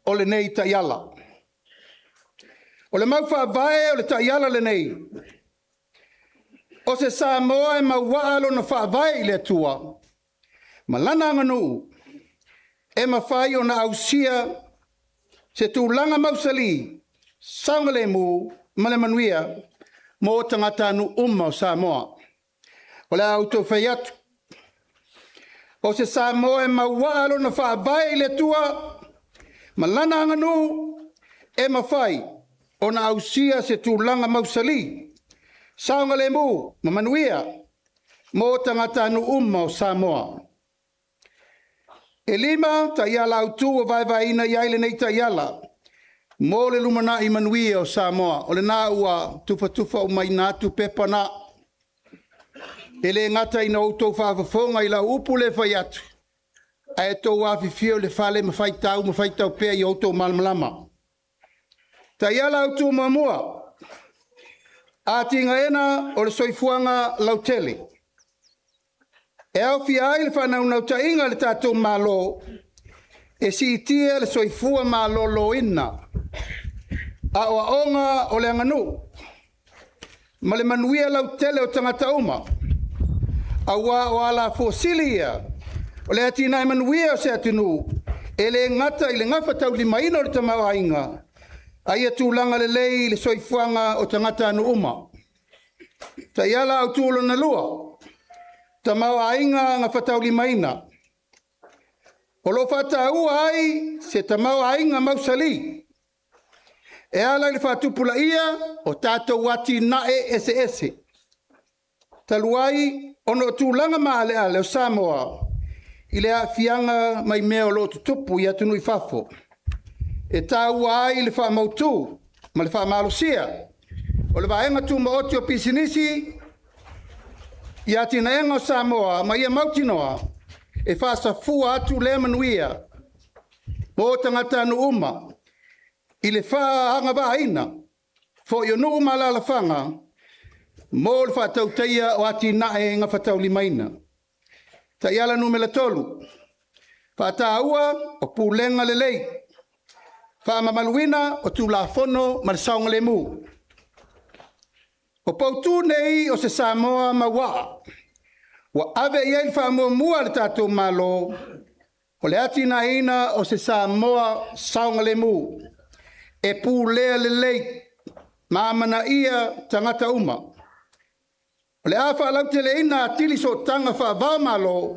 o lenei taiala. O le mau faavae o le taiala lenei, O se Samoa e mauaa lona faavae i le Atua ma lana aganuu e mafai ona ausia se tulaga mausali, saogalemu ma le manuia mo tagatanuu uma o Samoa. O le a ou toe fai atu, o se Samoa e mauaa lona faavae i le Atua ma lana aganuu e mafai ona ausia se tulaga mausali, saogalemu ma manuia mo tagatanuu uma o Samoa. E 5 taiala autu ua vaevaeina i ai lenei taiala mo le lumanai manuia o Samoa. O lena ua tufatufa umaina atu pepa na. E le gata ina outou faafofoga i lau upu lea e fai atu, ae outou afifio i le fale ma faitau ma faitau pea ia outou malamalama. Taiala Autu muamua, atinaeina o le soifuaga lautele. E aofia ai le faanaunautaiga a le tatou Malo e siitia le soifua maloloina, aoaoga o le aganuu ma le manuia lautele o tagata uma, aua o alafua sili ia o le atinae manuia o se atunuu, e le gata i le gafataulimaina o le tamaoaiga, a ia tulaga lelei le soifuaga o tagatanuu uma. Taiala Autu Lona Lua, Tamaoaiga Gafataulimaina. O lo o faataua ai se tamaoaiga mausali e ala i le faatupulaia o tatou atinae eseese, talu ai ona o tulaga maaleale o Samoa i le aafiaga mai mea o lo o tutupu i atunuu i fafo. E taua ai le faamautu ma le faamalosia o le vaega tumaoti o pisinisi i atinaega o Samoa, ma ia mautinoa e faasafua atu lea manuia mo tagatanuu uma i le faagavaaina foi o nuu ma alaalafaga mo le faatautaia o atinae gafataulimaina. Taiala Numera 3, faataua o pulega lelei, faamamaluina o Tulafono ma le saogalemu. O poutu nei o se Samoa mauaa ua ave i ai le faamuamua a le tatou Malo, o le atinaeina o se Samoa saogalemu, e pulea lelei ma amanaia tagata uma. O le a faalauteleina atili sootaga faava-o-Malo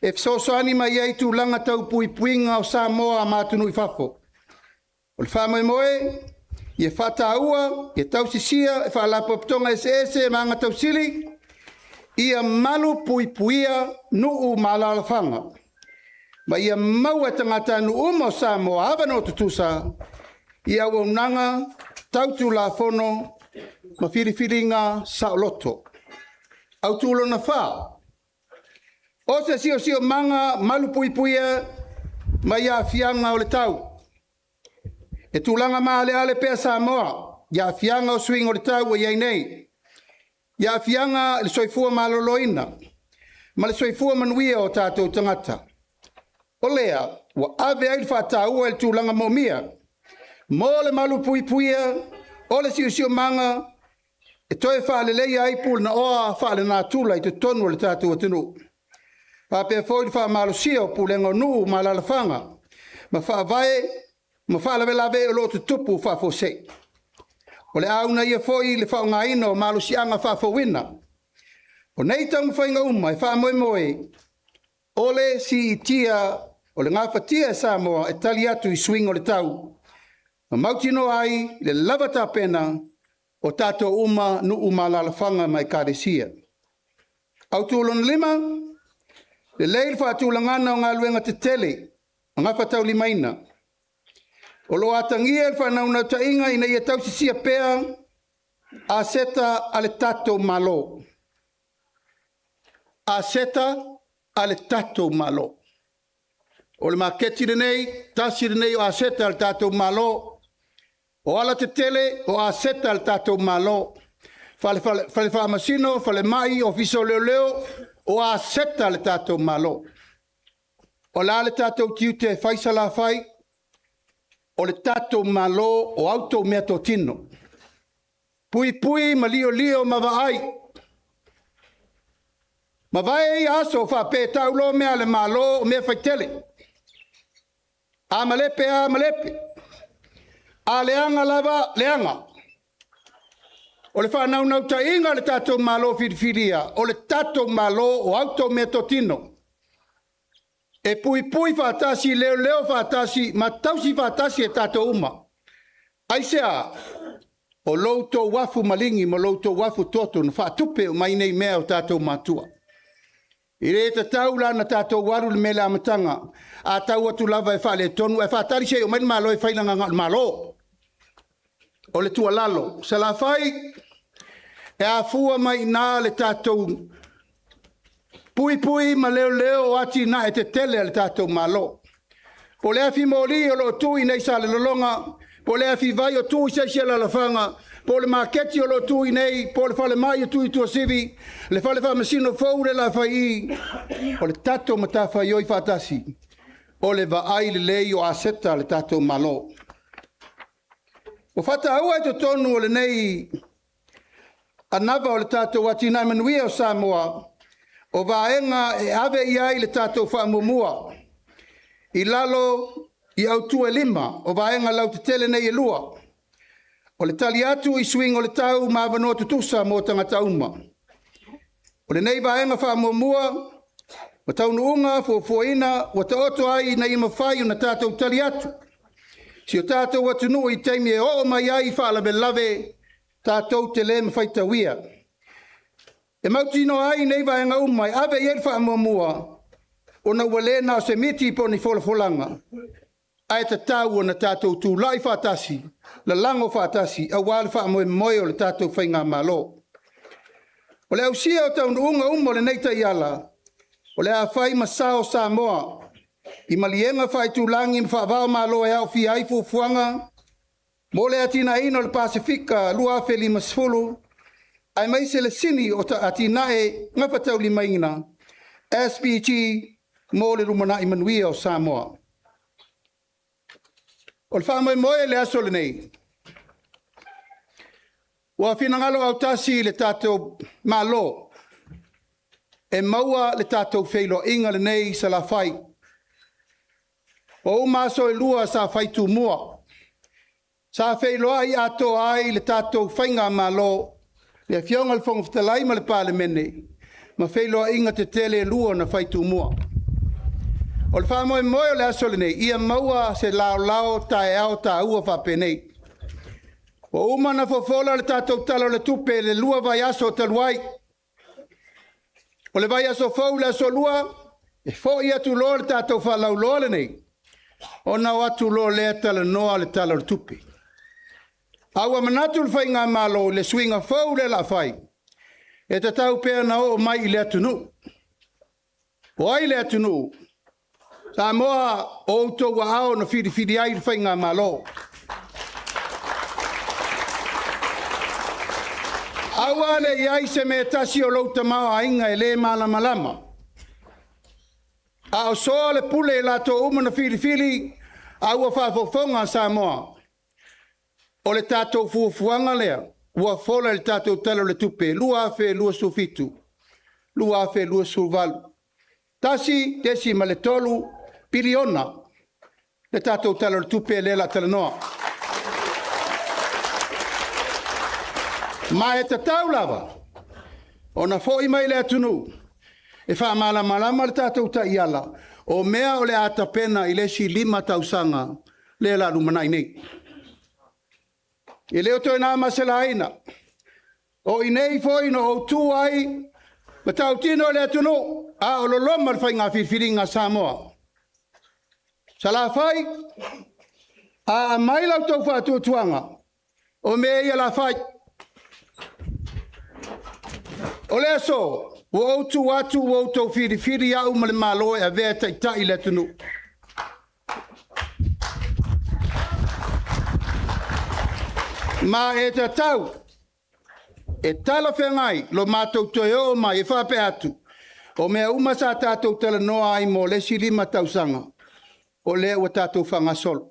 e fesoasoani mai ai i tulaga tau puipuiga o Samoa ma atunuu i fafo. O le faamoemoe, ia faataua, ia tausisia e Faalapotopotoga eseese ma agatausili ia malupuipuia nuu ma alaalafaga, ma ia maua e tagatanuu uma o Samoa avanoa tutusa i auaunaga tau Tulafono ma filifiliga saoloto. Autu Lona 4, o se siosiomaga malupuipuia mai aafiaga o le tau. E tulaga maaleale pea Samoa i aafiaga o suiga o le tau ua i ai nei, i aafiaga i le soifua maloloina ma le soifua manuia o tatou tagata. O lea ua ave ai le faataua i le tulaga moomia mo le malupuipuia o le siosiomaga e toe faaleleia ai punaoa faalenatura i totonu o le tatou atunuu, faapea foi le faamalosia o pulega o nuu ma alaalafaga ma faavae ma faalavelave o lo o tutupu faafuasei. O le a uunaia foi le faaaogaina o malosiaga faafouina. O nei taumafaiga uma e faamoemoe o le siitia o le gafatia e Samoa e tali atu i suiga o le tau ma mautinoa ai le lava tapena o tatou uma nuu ma alaalafaga ma Ekalesia. Autu Lona 5, lelei le faatulagaga o galuega tetele gafataulimaina. O lo o atagia le faanaunautaiga ina ia tausisia pea aseta a le tatou Malo, aseta a le tatou Malo. O le maketi lenei, tasi lenei o aseta a le tatou Malo. O alatetele o aseta a le tatou Malo. Fale Faamasino, falemai, Ofisa o Leoleo, o aseta a le tatou Malo. O le a le tatou tiute e fai Salafai? O le tatou Malo o a outou meatotino, puipui ma liolio ma vaai. Mavae ia aso o faapea e tau loa mea a le Malo o mea faitele. A malepe a malepe. A leaga lava, leaga. O le faanaunautaiga o le tatou Malo filifilia, o le tatou Malo o a outou meatotino. E puipui faatasi, leoleo faatasi ma tausi faatasi e tatou uma. Aisea? O lo outou afu maligi ma lo outou afu toto na faatupe uma ai nei mea e o tatou matua. E le tatau la ona tatou alu i le mea i le amataga, a tau atu lava e faaletonu ae faatali se i omai le Malo e fai leaga na o le Malo. O le tuualalo, Salafai, e afua mai i ina le tatou puipui ma leoleo o atinae tetele a le tatou Malo. Po o le afi moli o lo o tu i inei i Salelologa, po o le afi vai o tu i se isi alaalafaga, po o le maketi o lo o tu i inei, po o le falemai o tu i Tuasivi, le fale faamasino fou lea o le a fai i i, o le tatou matafaioi faatasi, o le vaai lelei o aseta a le tatou Malo. Ua faataua i totonu o lenei anava o le tatou atinae manuia o Samoa, o vaega e ave i ai le tatou faamuamua i lalo i autu e 5 o vaega lautetele nei e 2. O le tali atu i suiga o le tau ma avanoa tutusa mo tagata uma. O lenei vaega faamuamua ma taunuuga fuafuaina ua taoto ai ina ia mafai ona tatou tali atu si o tatou atunuu i taimi e oo mai ai faalavelave tatou te le mafai tauia. E mautinoa ai nei vaega uma e ave i ai le faamuamua, ona ua le na o se miti po o ni folafolaga, ae tatau ona tatou tulai faatasi, lalago faatasi aua le faamoemoe o le tatou faigamalo. O le ausia o taunuuga uma o lenei taiala, o le a fai ma sao o Samoa i maliega faaitulagi ma faava o Malo e aofia ai fuafuaga mo le atinaeina o le Pasefika 2050, aemaise le sini o atinae gafataulimaina, SDG mo le lumanai manuia o Samoa. O le faamoemoe i le aso lenei, ua finagalo autasi le tatou Malo e maua le tatou feiloaiga lenei i Salafai. Ua uma aso e 2 sa fai tumua, sa feiloai atoa ai le tatou faigamalo, le Afioga i le Fofoga Fetalai ma le Palemene, ma feiloaiga tetele e 2 na fai tumua. O le faamoemoe o le aso lenei, ia maua se laolao taeao taua faapenei. Ua uma ona fofola le tatou Tala o le Tupe i le 2 vaiaso talu ai. O le vaiaso fou i le aso Lua, e foi atu loa le tatou faalauiloa lenei, ona o atu loa lea talanoa le Tala o le Tupe. A ua manatu le faigamalo i le suiga fou lea o le a fai, e tatau pea ona oo mai i le atunuu. O ai le atunuu? Samoa, o outou aao na filifili ai le faigamalo. Aua ne i i ai se mea e tasi o lou tamaoaiga e le malamalama, a o soa le pule i latou uma na filifili, a ua faafofoga Samoa, o le tatou fuafuaga lea ua fola i le tatou Tala o le Tupe 2027/2028. $1.3 piliona le tatou Tala o le Tupe lea o le a talanoa. Ma e tatau lava ona foi mai i le atunuu e faamalamalama le tatou taiala, o mea o le a tapena i le isi 5 tausaga lea o le a lumanai nei. E le o toe na ma se laina, o i inei foi na ou tu ai ma tautino i le atunuu a o loloma le faiga filifiliga a Samoa. Salafai, a aumai la outou faatuatuaga, o mea ia o le a fai. O le aso, ua ou tu atu ua outou filifili au ma le Malo e avea e taitai le atunuu. Ma e tatau, e talafeagai lo matou toe oo mai e faapea atu, o mea uma sa tatou talanoa ai mo le isi 5 tausaga, o lea ua tatou faagasolo.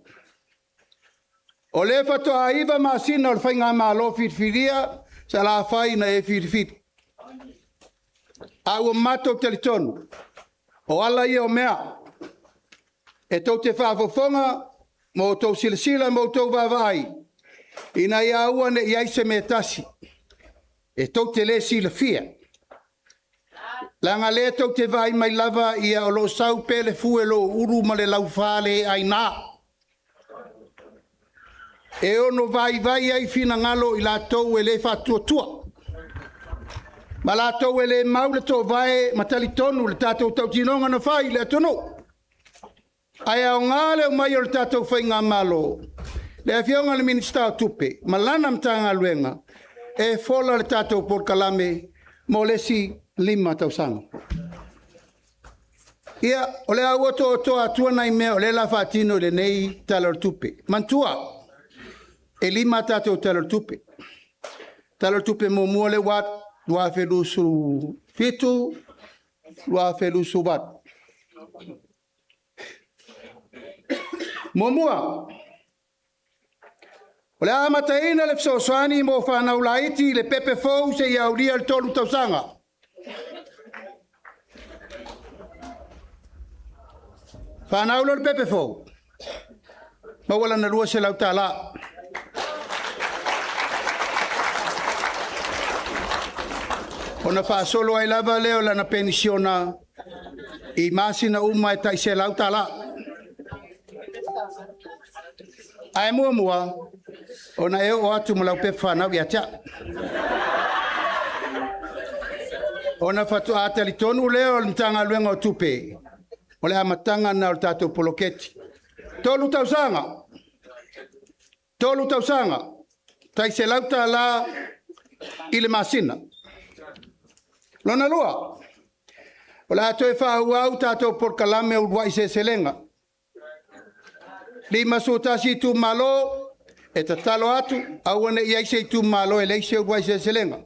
O lea faatoa 9 masina o le faigamalo filifilia Salafai na e filifili. A ua matou talitonu, o ala ia o mea e tou te faafofoga ma outou silasila ma outou vaavaai, ina ia aua ne i i ai se mea e tasi e tou te le silafia, leaga o lea tou te vaai mai lava o lo o sau pea le fue o lou ulu ma le laufa le aina, e ono vaivai ai finagalo o i latou e le faatuatua, ma latou e le mau le toovae ma talitonu i le tatou tautinoga na fai i le atunuu. Ae aoga le omai o le tatou faigamalo, le Afioga i le Minisita o Tupe ma lana Matagaluega e fola le tatou polokalame mo le isi 5 tausaga. Ia, o le a ou otootoa atua nai mea o lea o le a faatino i lenei Tala o le Tupe. Manatua, e 5 a tatou Tala o le Tupe. Tala o le Tupe muamua lea ua alu, 2027/2028. Muamua, o le a amataina le fesoasoani mo fanau laiti i le pepe fou seia aulia le 3 tausaga. Fanau loa le pepe fou, maua lana $200. Ona faasolo ai lava lea o lana penisiona i masina uma e tai $100. Ae muamua ona e oo atu ma lau pepa fanau ia te au. Ona faatoa talitonu lea o le Matagaluega o Tupe, o le amataga lena o le tatou poloketi. 3 tausaga, 3 tausaga, tai $100 i le masina. Lona lua, o le a toe faaauau tatou polokalame o uluai seleselega. E 51 itumalo, e tatalo atu, aua ne i i ai se itumalo e leai se uluai seleselega.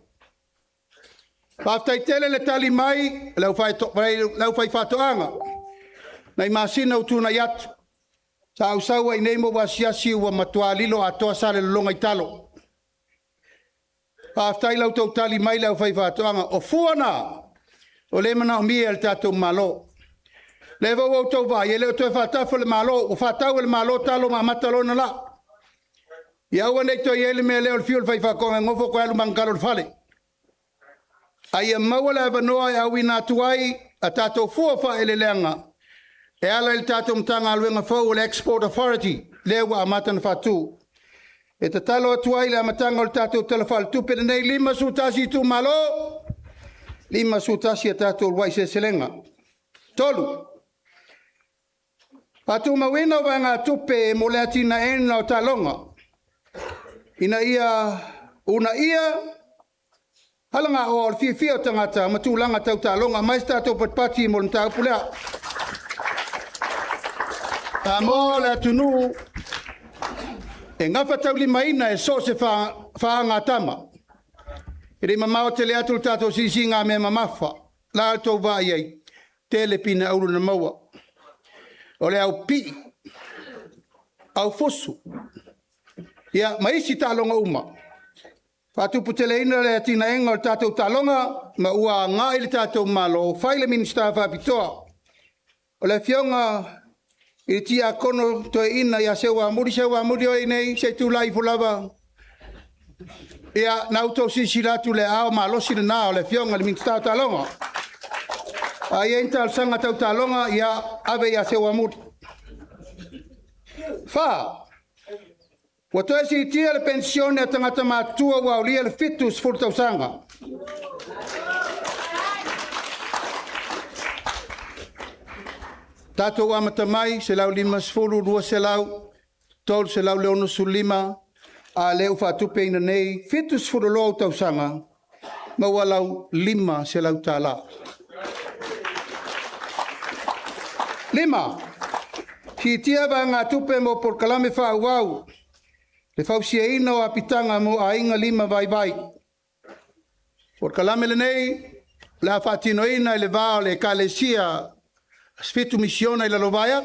Faafetai tele le tali mai a le aufaifaatoaga i nai masina ua tuanai atu. Sa ou sau ai i inei ma ou asiasi ua matua lilo atoa Salelologa i talo. Faafetai i la outou tali mai le aufaifaatoaga. O fua na o lea e manaomia e le tatou Malo. O lea foi ua outou vaai, e le o toe faatafa e le Malo, ua faatau e le Malo talo ma amata loa ona lau. Ia aua ne i toe i ai le mea lea o le fiu o le faifaatoaga e nofo toe alu ma ana talo i le fale, a ia maua le avanoa e auina atu ai a tatou fua o faaeleeleaga e ala i le tatou Matagaluega fou o le Export Authority lea ua amata ona faatu. E tatalo atu ai i le amataga o le tatou Tala Faaletupe lenei, 51 itumalo, 51 a tatou uluai seleselega. 3. Faatumauina o vaegatupe mo le atinaeina o taaloga, ina ia uunaia alagaoa o le fiafia o tagata ma tulaga tau taaloga. Aumai se tatou patipati mo le mataupu lea. Samoa o le atunuu e gafataulimaina e so o se faagatama. E le i mamao tele atu le tatou siisiigamea mamafa. O le a la outou vaai i ai? Tele pine auro na maua. O le au pii, au fusu, ia ma isi taaloga uma. Faatuputeleina le atinaeina o tatou taaloga ma ua agai le tatou Malo, fai le Minisita faapitoa, o le Afioga i le Tiakono Toeaina ia Seuamuli. Seuamuli o e i inei se i tulai ifo lava. Ia, o lena ua outou silasila atu i le aao malosi lena o le Afioga i le Minisita o Taaloga. A i ai ni talosaga tau taaloga, ia ave ia Seuamuli. 4, ua toe siitia le penisione a tagata matutua ua aulia le 70 tausaga. Tatou amata mai, $150, $200, $365, a o lea ua faatupeina nei, 70 loa ou tausaga, maua lau $500. 5, siitia vaegatupe mo polokalame faaauau, le fausiaina o apitaga mo aiga lima vaivai. O le polokalame lenei o le a faatinoina i le va o le Ekalesia Asofitu Misiona i Lalovaea,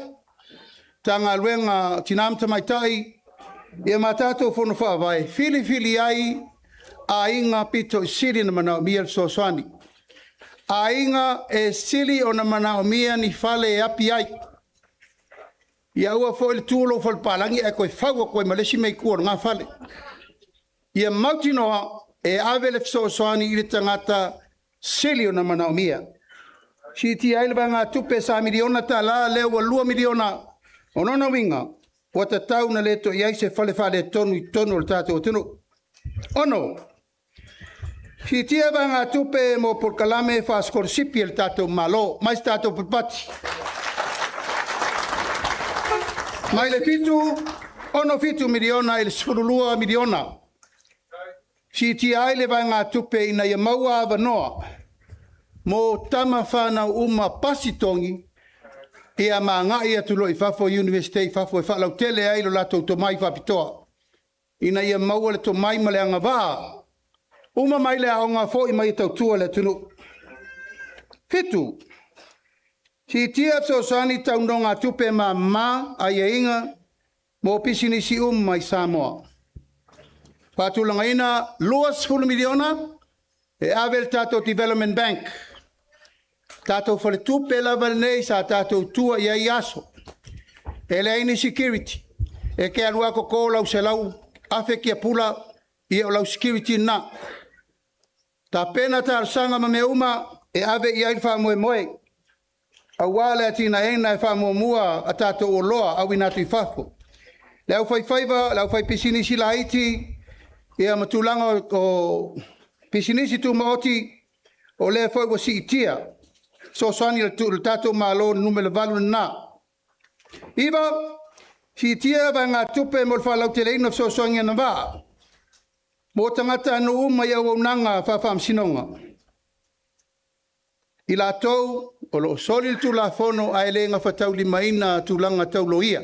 Matagaluega o Tina ma Tamaitai ma tatou Fono Faavae, e filifili ai aiga aupito sili ona manaomia le fesoasoani. Aiga e sili ona manaomia ni fale e api ai. Ia aua foi le tu o lou fale papalagi ae toe fau atu ai ma le isi mea i tua o lena fale. Ia mautinoa e ave le fesoasoani i le tagata sili ona manaomia. Siitia ai le vaegatupe sa $1 miliona lea ua $2 miliona. O lona uiga, ua tatau ona le toe i ai se fale faaletonu i totonu o le tatou atunuu. 6. Siitia vaegatupe mo polokalame faasikolasipi a le tatou Malo mai se tatou pule. Mai le $7.67 miliona i le $12 miliona. Siitia ai le vaegatupe ina ia maua avanoa mo tama fanau uma pasi togi ma agai atu loa i fafo i Iunivesite i fafo e faalautele ai lo latou tomai faapitoa, ina ia maua le tomai ma le agavaa, uma mai le aoga foi mai e tautua le atunuu. 7, siitia fesoasoani tau nonogatupe mama aiaiga mo pisinisi uma i Samoa. Faatulagaina $20 miliona e ave i le tatou Development Bank, tatou faletupe lava lenei sa tatou tua i ai i aso, e leai ni security, e te alu lava toto lau $100,000 kiapula, ia o lau security lena. Tapena talosaga ma mea uma e ave i ai le faamoemoe, aua le atinaeina e faamuamua a tatou oloa auina atu i fafo. Le aufaifaiva, le aufaipisinisi laiti, ia ma tulaga o pisinisi tumaoti, o lea foi ua siitia fesoasoani a le tatou Malo, o le numera 8 lena. 9, siitia vaegatupe mo le faalauteleina o fesoasoani agavaa mo tagatanuu uma i auaunaga faafaamasinoga. I latou o lo o soli le tulafono ae le gafataulimaina tulaga tau loia.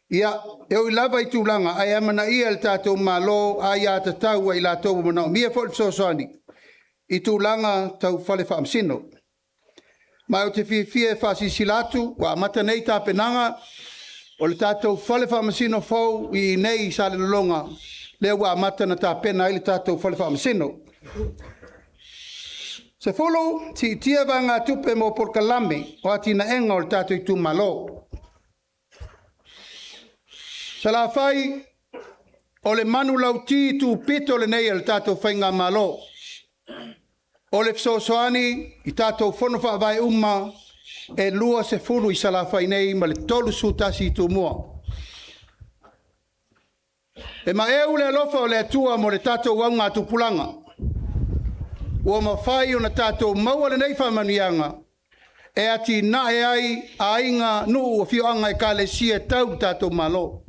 Ia, e ui lava i tulaga, ae amanaia e le tatou Malo aiatatau a i latou ua manaomia foi le fesoasoani i tulaga tau fale faamasino. Ma ou te fiafia e faasilasila atu, ua amata nei tapenaga o le tatou fale faamasino fou i inei i Salelologa, lea ua amata ona tapena ai le tatou fale faamasino. 10, siitia vaegatupe mo polokalame o atinaega o le tatou itumalo. Salafai, o le manulauti tupito lenei a le tatou Faigamalo, o le fesoasoani i tatou fono faavae uma e 20 i Salafai nei ma le 31 i Tumua. E maeu le alofa o le Atua mo le tatou augatupulaga, ua mafai ona tatou maua lenei faamanuiaga e atinae ai aiga, nuu, afioaga, ekalesia tau le tatou Malo.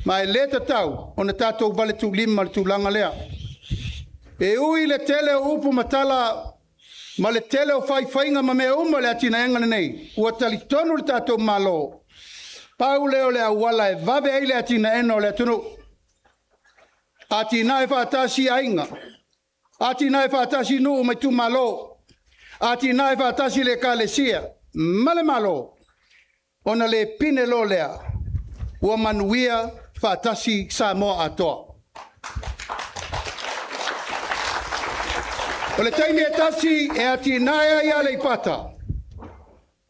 Ma e le tatau ona tatou valetuulima le tulaga lea. E ui i le tele o upu ma tala ma le tele o faifaiga ma mea uma i le atinaeina lenei, ua talitonu le tatou Malo, pau lea o le auala e vave ai le atinaeina o le atunuu. Atinae faatasi aiga, atinae faatasi nuu ma itumalo, atinae faatasi le ekalesia ma le Malo, ona le pine loa lea, ua manuia faatasi Samoa atoa. O le taimi e tasi e atinae ai Aleipata,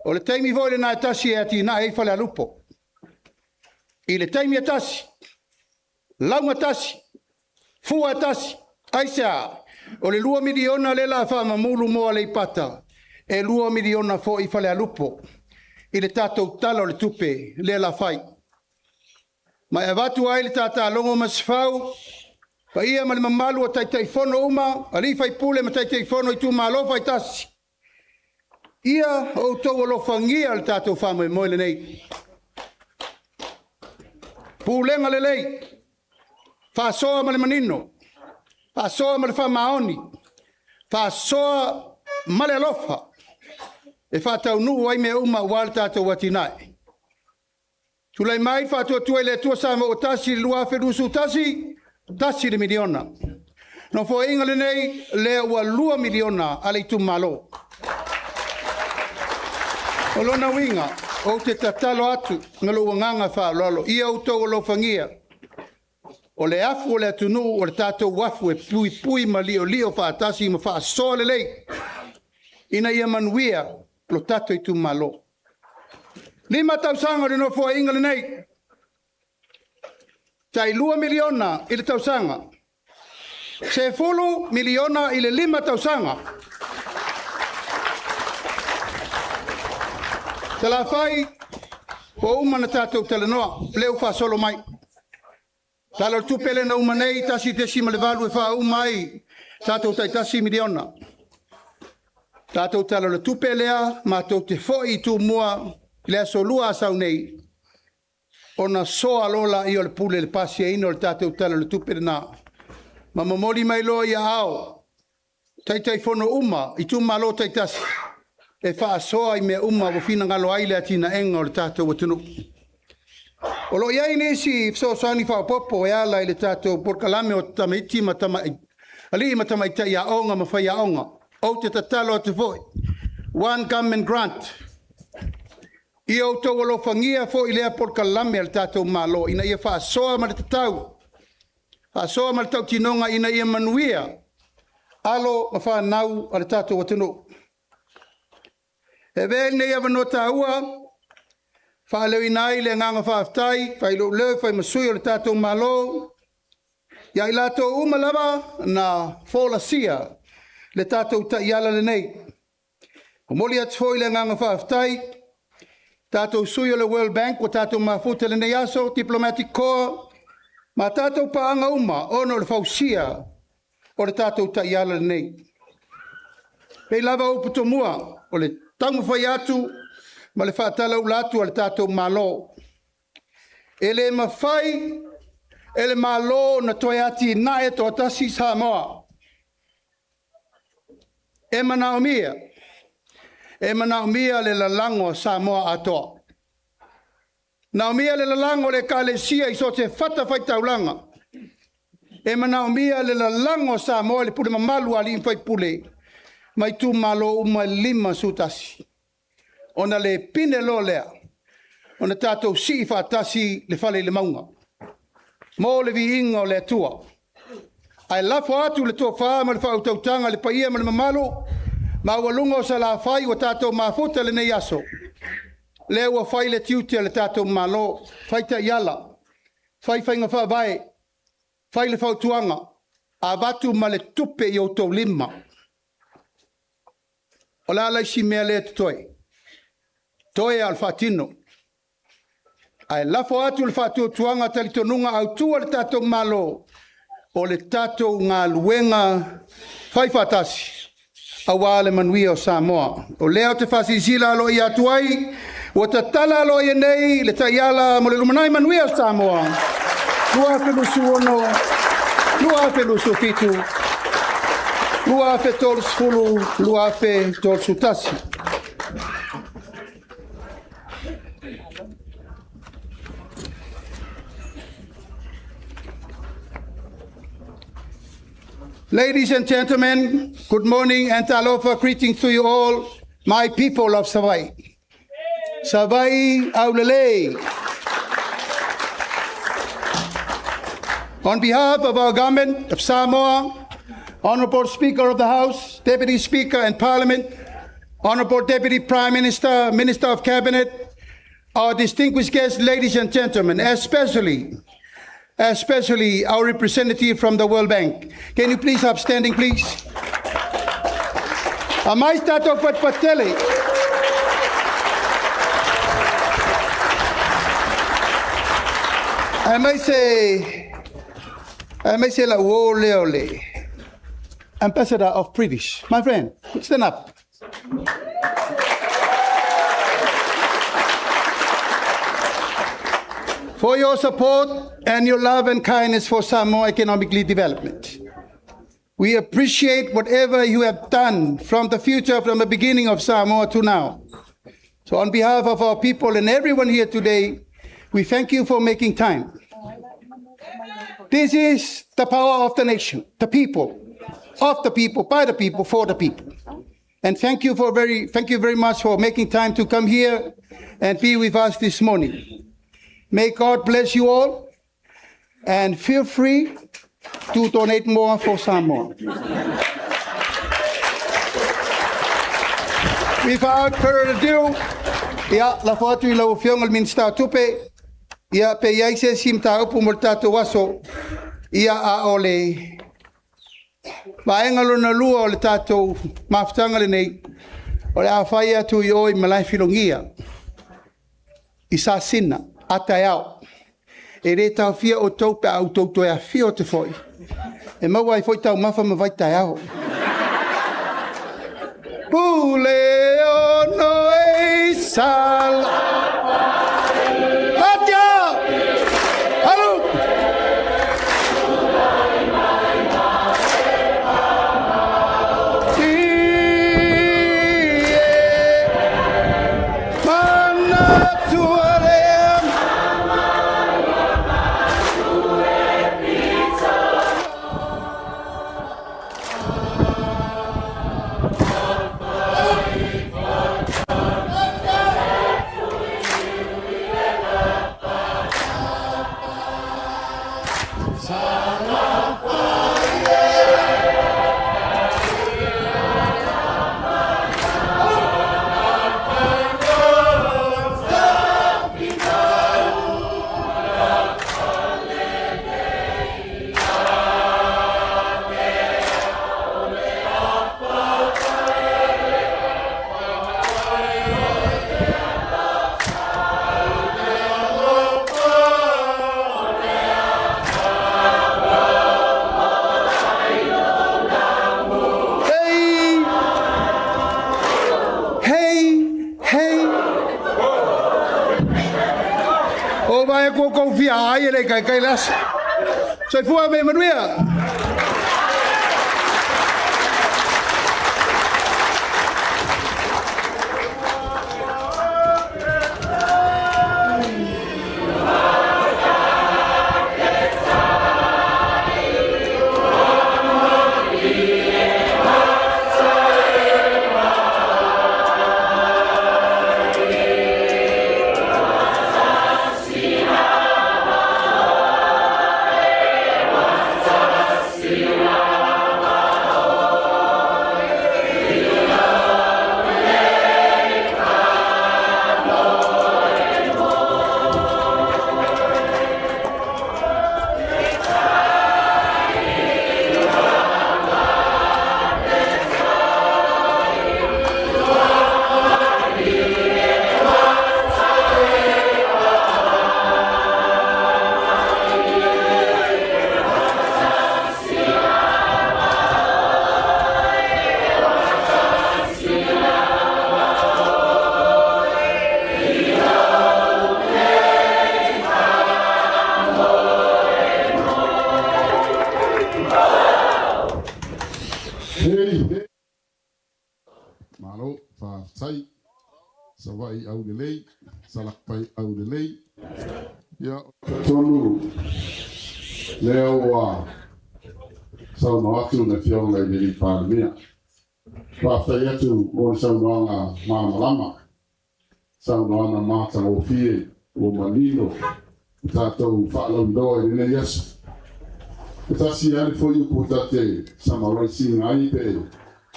o le taimi foi lena e tasi e atinae ai Falealupo. I le taimi e tasi, laugatasi, fua e tasi. Aisea? O le $2 miliona lea o le a faamamulu mo Aleipata, e $2 miliona foi Falealupo i le tatou Tala o le Tupe lea o le a fai. Ma e avatu ai le tatalogo a Masefau, paia ma le mamalu o Taitaifono uma, alii faipule ma Taitaifono o itumalo faitasi, ia outou alofagia le tatou faamoemoe lenei. Pulega lelei, faasoa ma le manino, faasoa ma le faamaoni, faasoa ma le alofa e faataunuu ai mea uma aua le tatou atinae. Tulai mai le Faatuatua i le Atua Samoa ua Tasi i le 2021, $1 miliona. Nofoaiga lenei, lea ua $2 miliona a le itumalo. O lona uiga, ou te tatalo atu ma lou agaga faaaloalo, ia outou alofagia, o le afu o le atunuu o le tatou afu e puipui ma liolio faatasi ma faasoa lelei. ina ia manuia lo tatou itumalo. 5 tausaga o le Nofoaiga lenei, tai $2 miliona i le tausaga, $10 miliona i le 5 tausaga. Salafai, ua uma ona tatou talanoa, o lea ua faasolo mai. Tala o le Tupe lea na uma nei, 1.8 e faauma ai tatou tai $1 miliona. Tatou Tala o le Tupe lea, matou te foi i Tumua i le Aso Lua o Asau nei, ona soa loa lea o le pule i le pasiaina o le tatou Tala o le Tupe lena, ma momoli mai loa i aao o Taitaifono uma i itumalo taitasi e faasoa i mea uma ua finagalo ai le atinaeina o le tatou atunuu. O lo o i ai nisi fesoasoani faaopoopo e ala i le tatou polokalame o tamaiti ma alii ma tamaitai aoga ma faiaoga. Ou te tatalo atu foi, One Government Grant, ia outou alofagia foi lea polokalame a le tatou Malo ina ia faasoa ma le tatau, faasoa ma le tautinoga ina ia manuia alo ma fanau a le tatou atunuu. E avea ai lenei avanoa taua e faaleoina ai le agaga faafetai, fai lou leo e fai ma sui o le tatou Malo, ia i latou uma lava na folasia le tatou taiala lenei. E momoli atu foi le agaga faafetai i tatou sui o le World Bank ua tatou mafuta i lenei aso, Diplomatic Corps ma tatou paaga uma ona o le fausia o le tatou taiala lenei. E pei lava o upu tomua, o le taumafai atu ma le faatalaula atu a le tatou Malo, e le mafai e le Malo ona toe atinae toatasi Samoa. E manaomia le lalago a Samoa atoa. E manaomia le lalago a le Ekalesia i so o se fatafaitaulaga. E manaomia le lalago a Samoa i le pule mamalu a alii ma faipule ma itumalo uma e 51, ona le pine loa lea ona tatou sii faatasi le fale i le mauga mo le viiga o le Atua. Ae lafo atu le tofa ma le faautautaga i le paia ma le mamalu maualuga o Salafai ua tatou mafuta i lenei aso, lea ua fai le tiute o le tatou Malo, fai taiala, fai faiga faavae, fai le fautuaga, avatu ma le tupe i outou lima. O le a le isi mea lea e totoe? Toe lava o le faatino. Ae lafo atu le faatuatuaga talitonuga autu a le tatou Malo, o le tatou galuega faifaatasi aua le manuia o Samoa. O lea ou te faasilasila aloaia atu ai, ua tatala aloaia nei le Taiala mo le Lumanai Manuia o Samoa 2026-2027, 2030-2031. Ladies and gentlemen, good morning and talofa, greetings to you all, my people of Savaii. Savaii aulelei. On behalf of our government of Samoa, Honorable Speaker of the House, Deputy Speaker and Parliament, Honorable Deputy Prime Minister, Minister of Cabinet, our distinguished guests, ladies and gentlemen, especially our representative from the World Bank. Can you please upstanding, please? Aumai se tatou fatafata. Aemaise lau uo lea o le Ambassador of British. My friend, stand up. For your support and your love and kindness for Samoa economically development. We appreciate whatever you have done from the future, from the beginning of Samoa to now. So on behalf of our people and everyone here today, we thank you for making time. This is the power of the nation, the people, of the people, by the people, for the people. And thank you very much for making time to come here and be with us this morning. May God bless you all, and feel free to donate more for Samoa. Without further ado, ia, lafo atu i lau Afioga i le Minisita o Tupe, ia, pe i ai se isi mataupu mo le tatou aso, ia, a o le vaega lona lua o le tatou mafutaga lenei, o le a fai atu i o i Malaefilogia i Sasina a taeao. E le taofia outou pe a outou toe afifio atu foi, e maua ai foi taumafa ma vaitaeao. Pule ono e sala. Atia! Alu! Manatua lea. Hey! Hey! Hey! O vai ko kou fia ai e le kai kai las. Soifua me manuia. Hey! Malo, faafetai. Savaii aulelei, Salafai aulelei. Ia, talitonu lea ua saunoa atu le Afioga i le Palemia. Faafetai atu mo le saunoaga malamalama, saunoaga matagofie ua manino tatou faalauiloa i lenei aso. E tasi lava le fuaiupu ta te summarising ai pe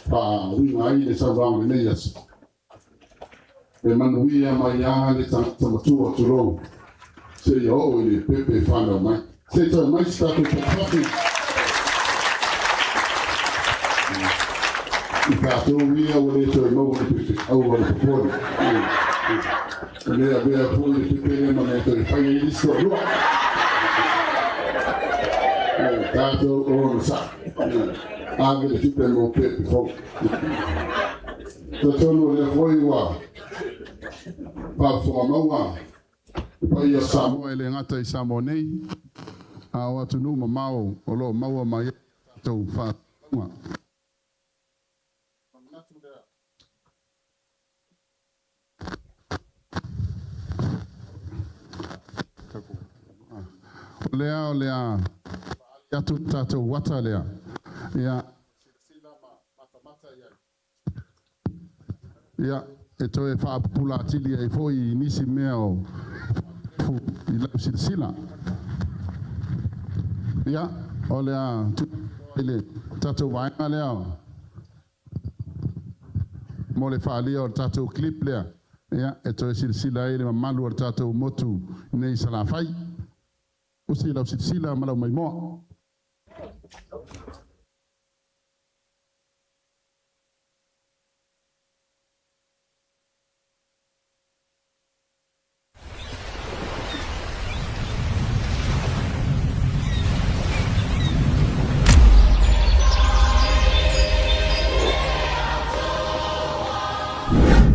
faauiga ai le saunoaga i lenei aso. E manuia mai lava le tagata matua, tulou, seia oo i le pepe e fanau mai. Se i tau mai se tatou patupatu i tatou ia ua le toe maua le pepe, aua le popole. E le avea foi le pepe lea ma mea toe fai ai le isi toalua. Tatou onosai. Ave le tupe mo pepe fou. Talitonu o lea foi ua faafofoga maua le paia o Samoa e le gata i Samoa nei, a o atunuu mamao o lo o maua mai ai a tatou faasalasalauga. O lea o le a faaali atu le tatou ata lea. Ia, silasila ma matamata i ai. Ia, e toe faapupula atili ai foi i nisi mea o faanefu i lau silasila. Ia, o le a tuuina i le tatou vaega lea. mo le faaalia o le tatou clip lea, ia, e toe silasila ai le mamalu o le tatou motu nei i Salafai. Usi lau silasila ma lau maimoa.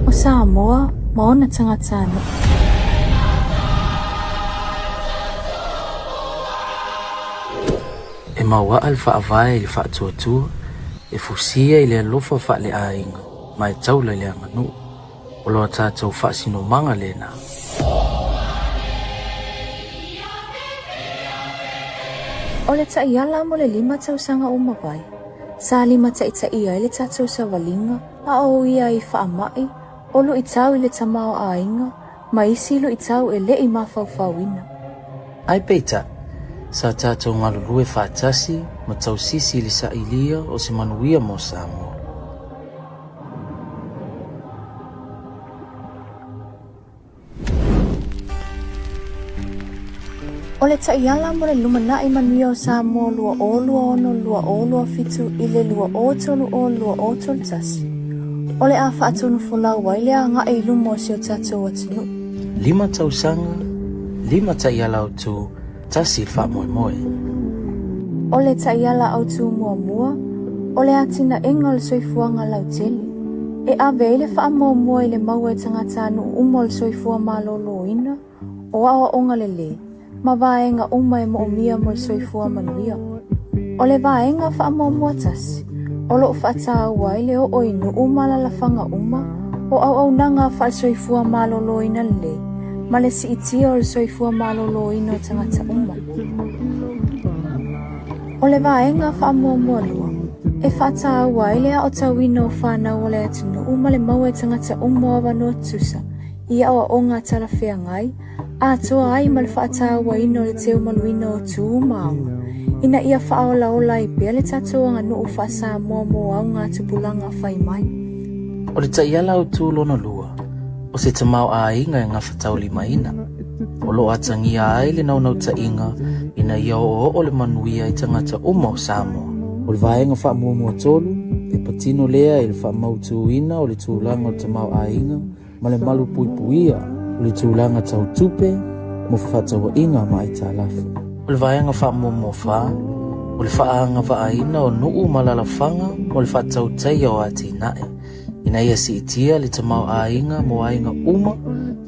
O Samoa ma ona tagatanuu. E mauaa le faavae i le faatuatua, e fusia i le alofa faaleaiga ma e taula i le aganuu. O lo tatou faasinomaga lena. O le taiala mo le lima tausaga ua mavae, sa limataitaia ai le tatou savaliga a o ia i faamai, o luitau i le tamaoaiga ma isi luitau e le i mafaufauina. Ai peitai, sa tatou galulue faatasi ma tausisi i le sailia o se manuia mo Samoa. O le taiala mo le lumanai manuia o Samoa 2026-2027 i le 2030-2031, o le a faatonufolau ai le agai i luma o si o tatou atunuu. Lima tausaga, lima taiala autu, tasi le faamoemoe. O le taiala autu muamua, o le atinaega o le soifuaga lautele, e ave ai le faamuamua i le maua e tagatanuu uma o le soifua maloloina, o aoaoga lelei, ma vaega uma e moomia mo le soifua manuia. O le vaega faamuamua tasi, o lo o faataua ai le oo i nuu ma alalafaga uma o auaunaga faale-soifua maloloina lelei ma le siitia o le soifua maloloina o tagata uma. O le vaega faamuamua lua, e faataua ai le aotauina o fanau a le atunuu ma le maua e tagata uma o avanoa tutusa i aoaoga talafeagai, atoa ai ma le faatauaina o le teumaluina o tu ma aga, ina ia faaolaola ai pea le tatou aganuu faa-Samoa mo auga tupulaga fai mai. O le taiala autu lona lua, o se tamaoaiga e gafataulimaina, o lo o atagia ai le naunautaiga ina ia oooo le manuia i tagata uma o Samoa. O le vaega faamuamua tolu, e patino lea i le faamautuina o le tulaga o le tamaoaiga ma le malupuipuia o le tulaga tau tupe mo fefaatauaiga ma aitalafu. O le vaega faamuamua fa, o le faaagavaaina o nuu ma alalafaga mo le faatautaia o atinae, ina ia siitia le tamaoaiga mo aiga uma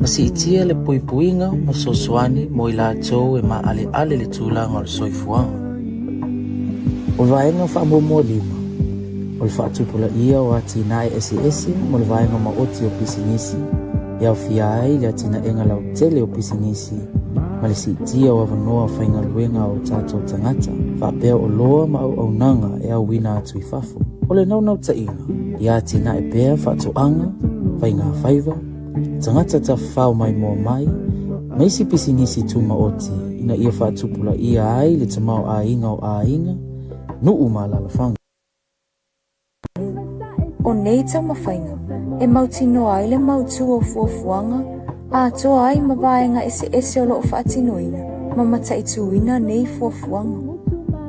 ma siitia le puipuiga ma fesoasoani mo i latou e maaleale le tulaga o le soifuaga. O le vaega faamuamua lima, o le faatupulaia o atinae eseese mo le vaega maoti o pisinisi e aofia ai le atinaega lautele o pisinisi ma le siitia o avanoa faigaluega a o tatou tagata faapea oloa ma auaunaga e auina atu i fafo. O le naunautaiga, ia atinae pea faatoaga, faigafaiva, tagata tafafao maimoa mai, ma isi pisinisi tumaoti ina ia faatupulaia ai le tamaoaiga o aiga, nuu ma alalafaga. O nei taumafaiga e mautinoa ai le mautu o fuafuaga atoa ai ma vaega eseese o lo o faatinoina ma mataituina nei fuafuaga.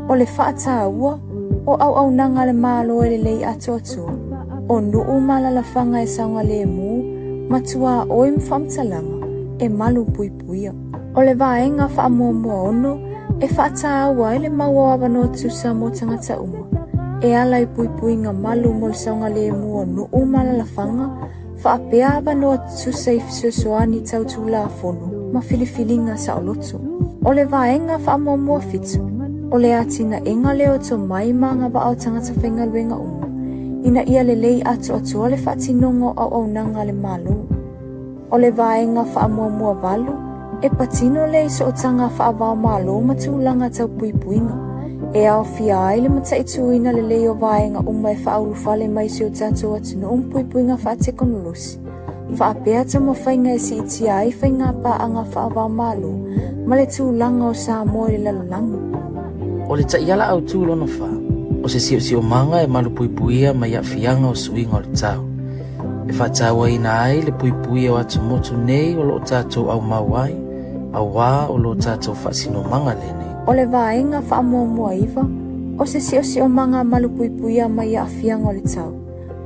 O le faataua o auaunaga a le Malo e lelei atoatoa, o nuu ma alalafaga e saogalemu ma tuaoi ma faamatalaga e malupuipuia. O le vaega faamuamua ono e faataua ai le mau o avanoa tutusa mo tagata uma, e ala i puipuiga malu mo le saogalemu o nuu ma alalafaga, faapea avanoa tutusa i fesoasoani tau Tulafono ma filifiliga saoloto. O le vaega faamuamua fitu, o le atinaega lea o tomai ma agavaa o tagata faigaluega uma, ina ia lelei atoatoa le faatinoga o auaunaga a le Malo. O le vaega faamuamua valu, e patino lea i sootaga faava-o-Malo ma tulaga tau puipuiga, e aofia ai le mataituina lelei o vaega uma e faaulufale mai si o tatou atunuu ma puipuiga faatekonolosi, faapea taumafaiga e siitia ai faiga paaga faava-o-Malo ma le tulaga o Samoa i le lalolagi. O le taiala autu lona fa, o se siosiomaga e malupuipuia mai aafiaga o suiga o le tau. E faatauaina ai le puipuia o atumotu nei o lo o tatou aumau ai, auā o lo tatou faasinomaga lenei. O le vaega faamuamua iva, o se siosiomaga malupuipuia mai aafiaga o le tau,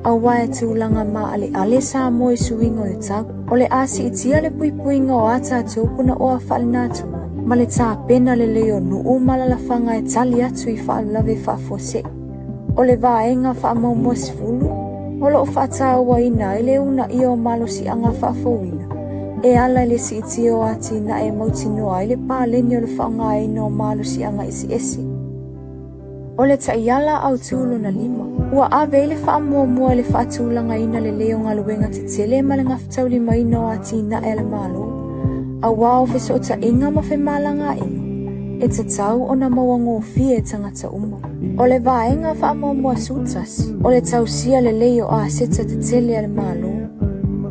auā e tulaga maaleale Samoa i suiga o le tau. O le a siitia le puipuiga o a tatou punaoa faalenatura ma le tapena lelei o nuu ma alalafaga e tali atu i faalavelave faafuasei. O le vaega faamaumua 10, o lo o faatauaina ai le uunaia o malosiaga faafouina e ala i le siitia o atinae e mautinoa ai le paleni o le faaaogaina o malosiaga eseese. O le taiala autu lona lima, ua ave ai le faamuamua i le faatulagaina lelei o galuega tetele ma le gafataulimaina o atinae a le Malo, auā o fesootaiga ma femalagaaiga e tatau ona mauagofie e tagata uma. O le vaega faamuamua 11, o le tausia lelei o aseta tetele a le Malo.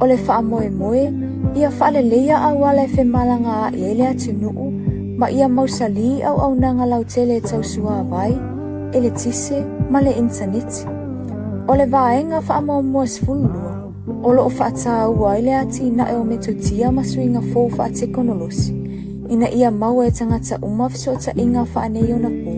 O le faamoemoe, ia faaleleia auala e femalagaai ai le atunuu ma ia mausali auaunaga lautele tau suavai, eletise ma le initaneti. O le vaega faamuamua 12, o lo o faataua ai le atinae o metotia ma suiga fou faatekonolosi ina ia maua e tagata uma fesootaiga faaneionapo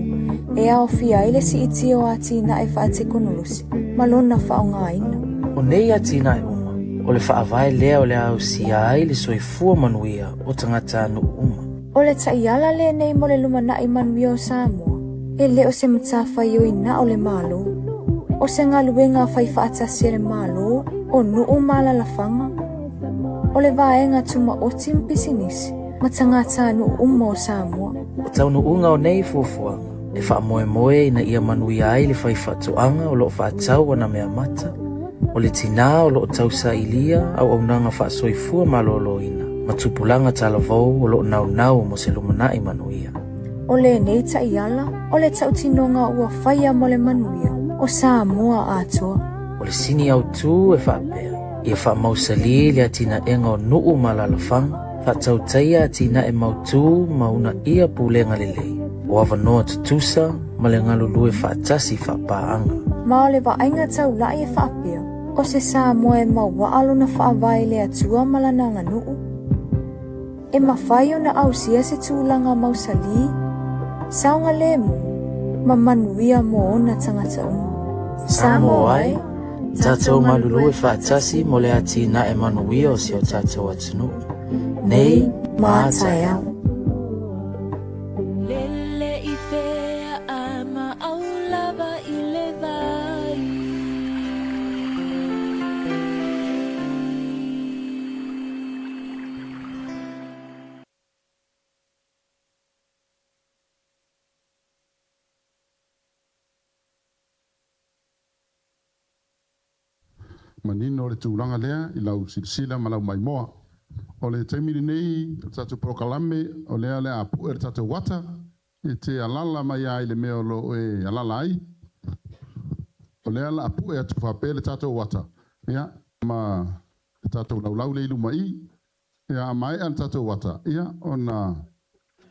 e aofia ai le siitia o atinae faatekonolosi ma lona faaaogaina. O nei atinae uma, o le faavae lea o le a ausia ai le soifua manuia o tagatanuu uma. O le taiala lenei mo le lumanai manuia o Samoa, e le o se matafaioi na o le Malo. O se galuega fai faatasi e le Malo, o nuu ma alalafaga, o le vaega tumaoti ma pisinisi, ma tagatanuu uma o Samoa. O taunuuga o nei fuafuaga, e faamoemoe ina ia manuia ai le faifaatoaga o lo o faatau ana meamata, o le tinā o lo o tausailia auaunaga faasoifua maloloina ma tupulaga talavou o lo o naunau mo se lumanai manuia. O lenei taiala, o le tautinoga ua faia mo le manuia o Samoa atoa. O le sini autū e faapea, ia faamausalī le atinaega o nuu ma alalafaga, faatautaia atinae mautū ma uunaia pulega lelei, o avanoa tutusa ma le galulue faatasi faapaaga. Ma o le vaaiga taulai e faapea, o se Samoa e mauaa lona faavae i le Atua ma lana aganuu, e mafai ona ausia se tulaga mausali, saogalemu, ma manuia mo ona tagata uma. Samoa e, tatou galulue faatasi mo le atinae manuia o si o tatou atunuu, nei ma a taeao. Lele i fea a maau lava i le vai. Manino le tulaga lea i lau silasila ma lau maimoa. O le taimi lenei o le tatou polokalame, o lea o le a pue le tatou ata, e te alala mai lava i le mea o lo o e alala ai. O lea o le a pue atu faapea le tatou ata, ia, ma le tatou laulau lea i luma i i. Ia, a maea le tatou ata, ia, ona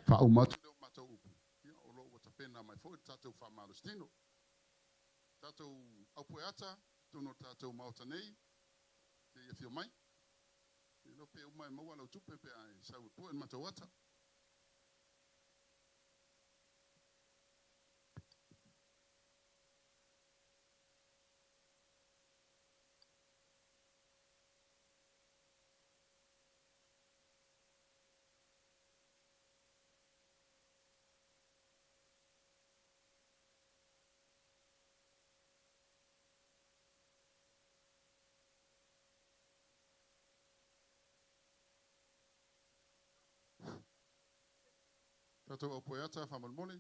faauma atu lea o matou upu, ia, o lo o ua tapena mai foi le tatou faamalositino. Tatou aupueata i totonu o le tatou Maota nei, te i afio mai. E iloa pe uma e maua lau tupe pe a e sau e pue le matou ata. Tatou aupueata faamolemole.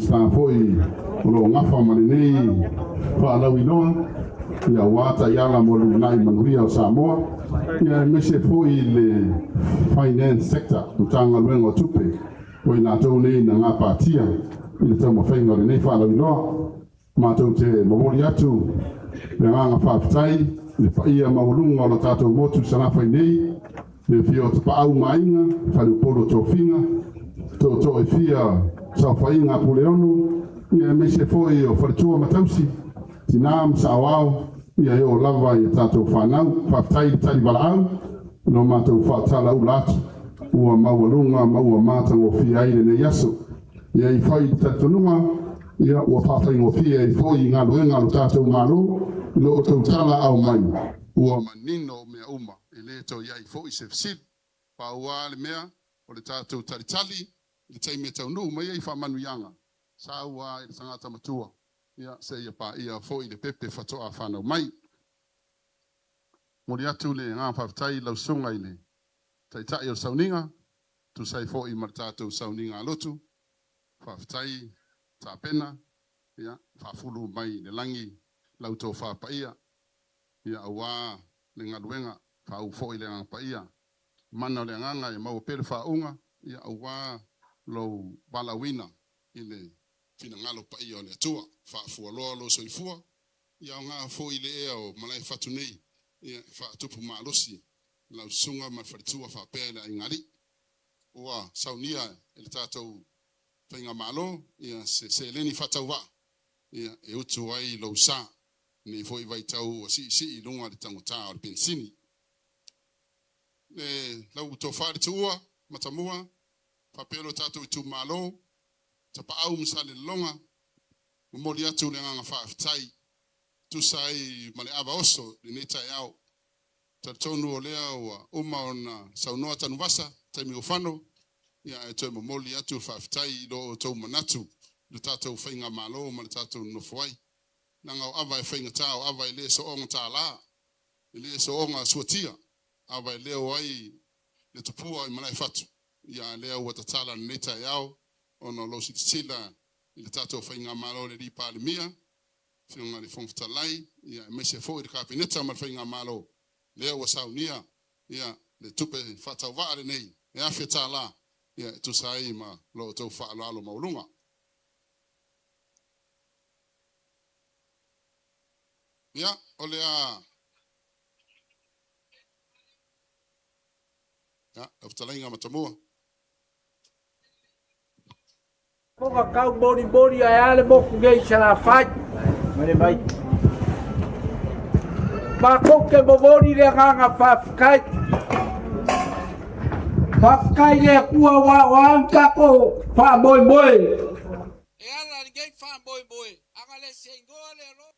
Minisita foi o lo o gafa ma lenei faalauiloa, ia aua taiala mo le lumanai manuia o Samoa, ia aemaise foi le Finance Sector, Matagaluega o Tupe, o i latou nei na gapatia i le taumafaiga o lenei faalauiloa. Matou te momoli atu le agaga faafetai i le paia maualuga o lo tatou motu i Salafai nei, le afio o Tapaau ma Aiga, Faleupolu o Tofiga, Tootoo e fia Saofaiga a Puleono, ia aemaise foi o Faletua ma Tausi, Tina ma Saoao, ia e oo lava i a tatou fanau. Faafetai i le tali valaau i lo matou faatalaula atu ua maualuga ma ua matagofie ai lenei aso. Ia i fai le talitonuga, ia ua faafaigofie ai foi galuega a lo tatou Malo i lo outou talaau mai, ua manino mea uma, e le toe i ai foi se fesili. Pau lava le mea, o le tatou talitali i le taimi e taunuu mai ai faamanuiaga, sau lava i le tagata matua, ia seia paia foi le pepe faatoa fanau mai. Momoli atu le agaga faafetai i lau Susuga i le Taitai o le Sauniga, tusa ai foi ma le tatou sauniga a lotu. Faafetai tapena, ia, faafulu mai le lagi lau tofa paia, ia, aua le galuega, faauu foi le Agaga Paia, mana o le Agaga e maua pea le faauuga, ia, aua lou valaauina i le finagalo paia o le Atua. Faafualoa lou soifua, ia aoga foi le ea o Malaefatu nei, ia, e faatupu malosi lau susuga ma le faletua faapea i le aiga alii. Ua saunia e le tatou Faigamalo ia se seleni faatauvaa ia e utu ai lou sa i lenei foi vaitau ua siisii i luga le taugata o le penisini. Le lau tofa i le tuua Matamua faapea lo tatou itumalo, Tapaau ma Salelologa, momoli atu le agaga faafetai tusa ai ma le ava oso i lenei taeao. Talitonu o lea ua uma ona saunoa Tanuvasa, taimi ua fano, ia ae toe momoli atu le faafetai i lo outou manatu i le tatou faigamalo ma le tatou nonofo ai. Leaga o ava e faigata, o ava e le soona tala, e le soona suatia, ava e leo ai le tupua i Malaefatu, ia a lea ua tatala lenei taeao ona o lou silasila i le tatou faigamalo i le Alii Palemia, Afioga i le Fofoga Fetalai, ia aemaise foi le Kapeneta ma le Faigamalo, lea ua saunia ia le tupe faatauvaa lenei e $1,000 ia e tusa ai ma lo outou faaaloalo maualuga. Ia, o le a Ia, lau fetalaiga Matamua. Fofoga tau molimoli ae a le motu nei i Salafai. Matou te momoli le agaga faafetai. Faafetai i le Atua aua o a ni tatou faamoemoe. E ala i lenei faamoemoe, ana le seinoa le alofa.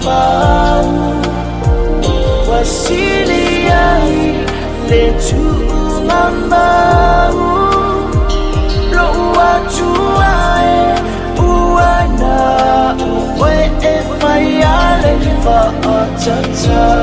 fau Ua sili ai le tuugamau Lou Atua e Ua na oe e fai a le faatatau.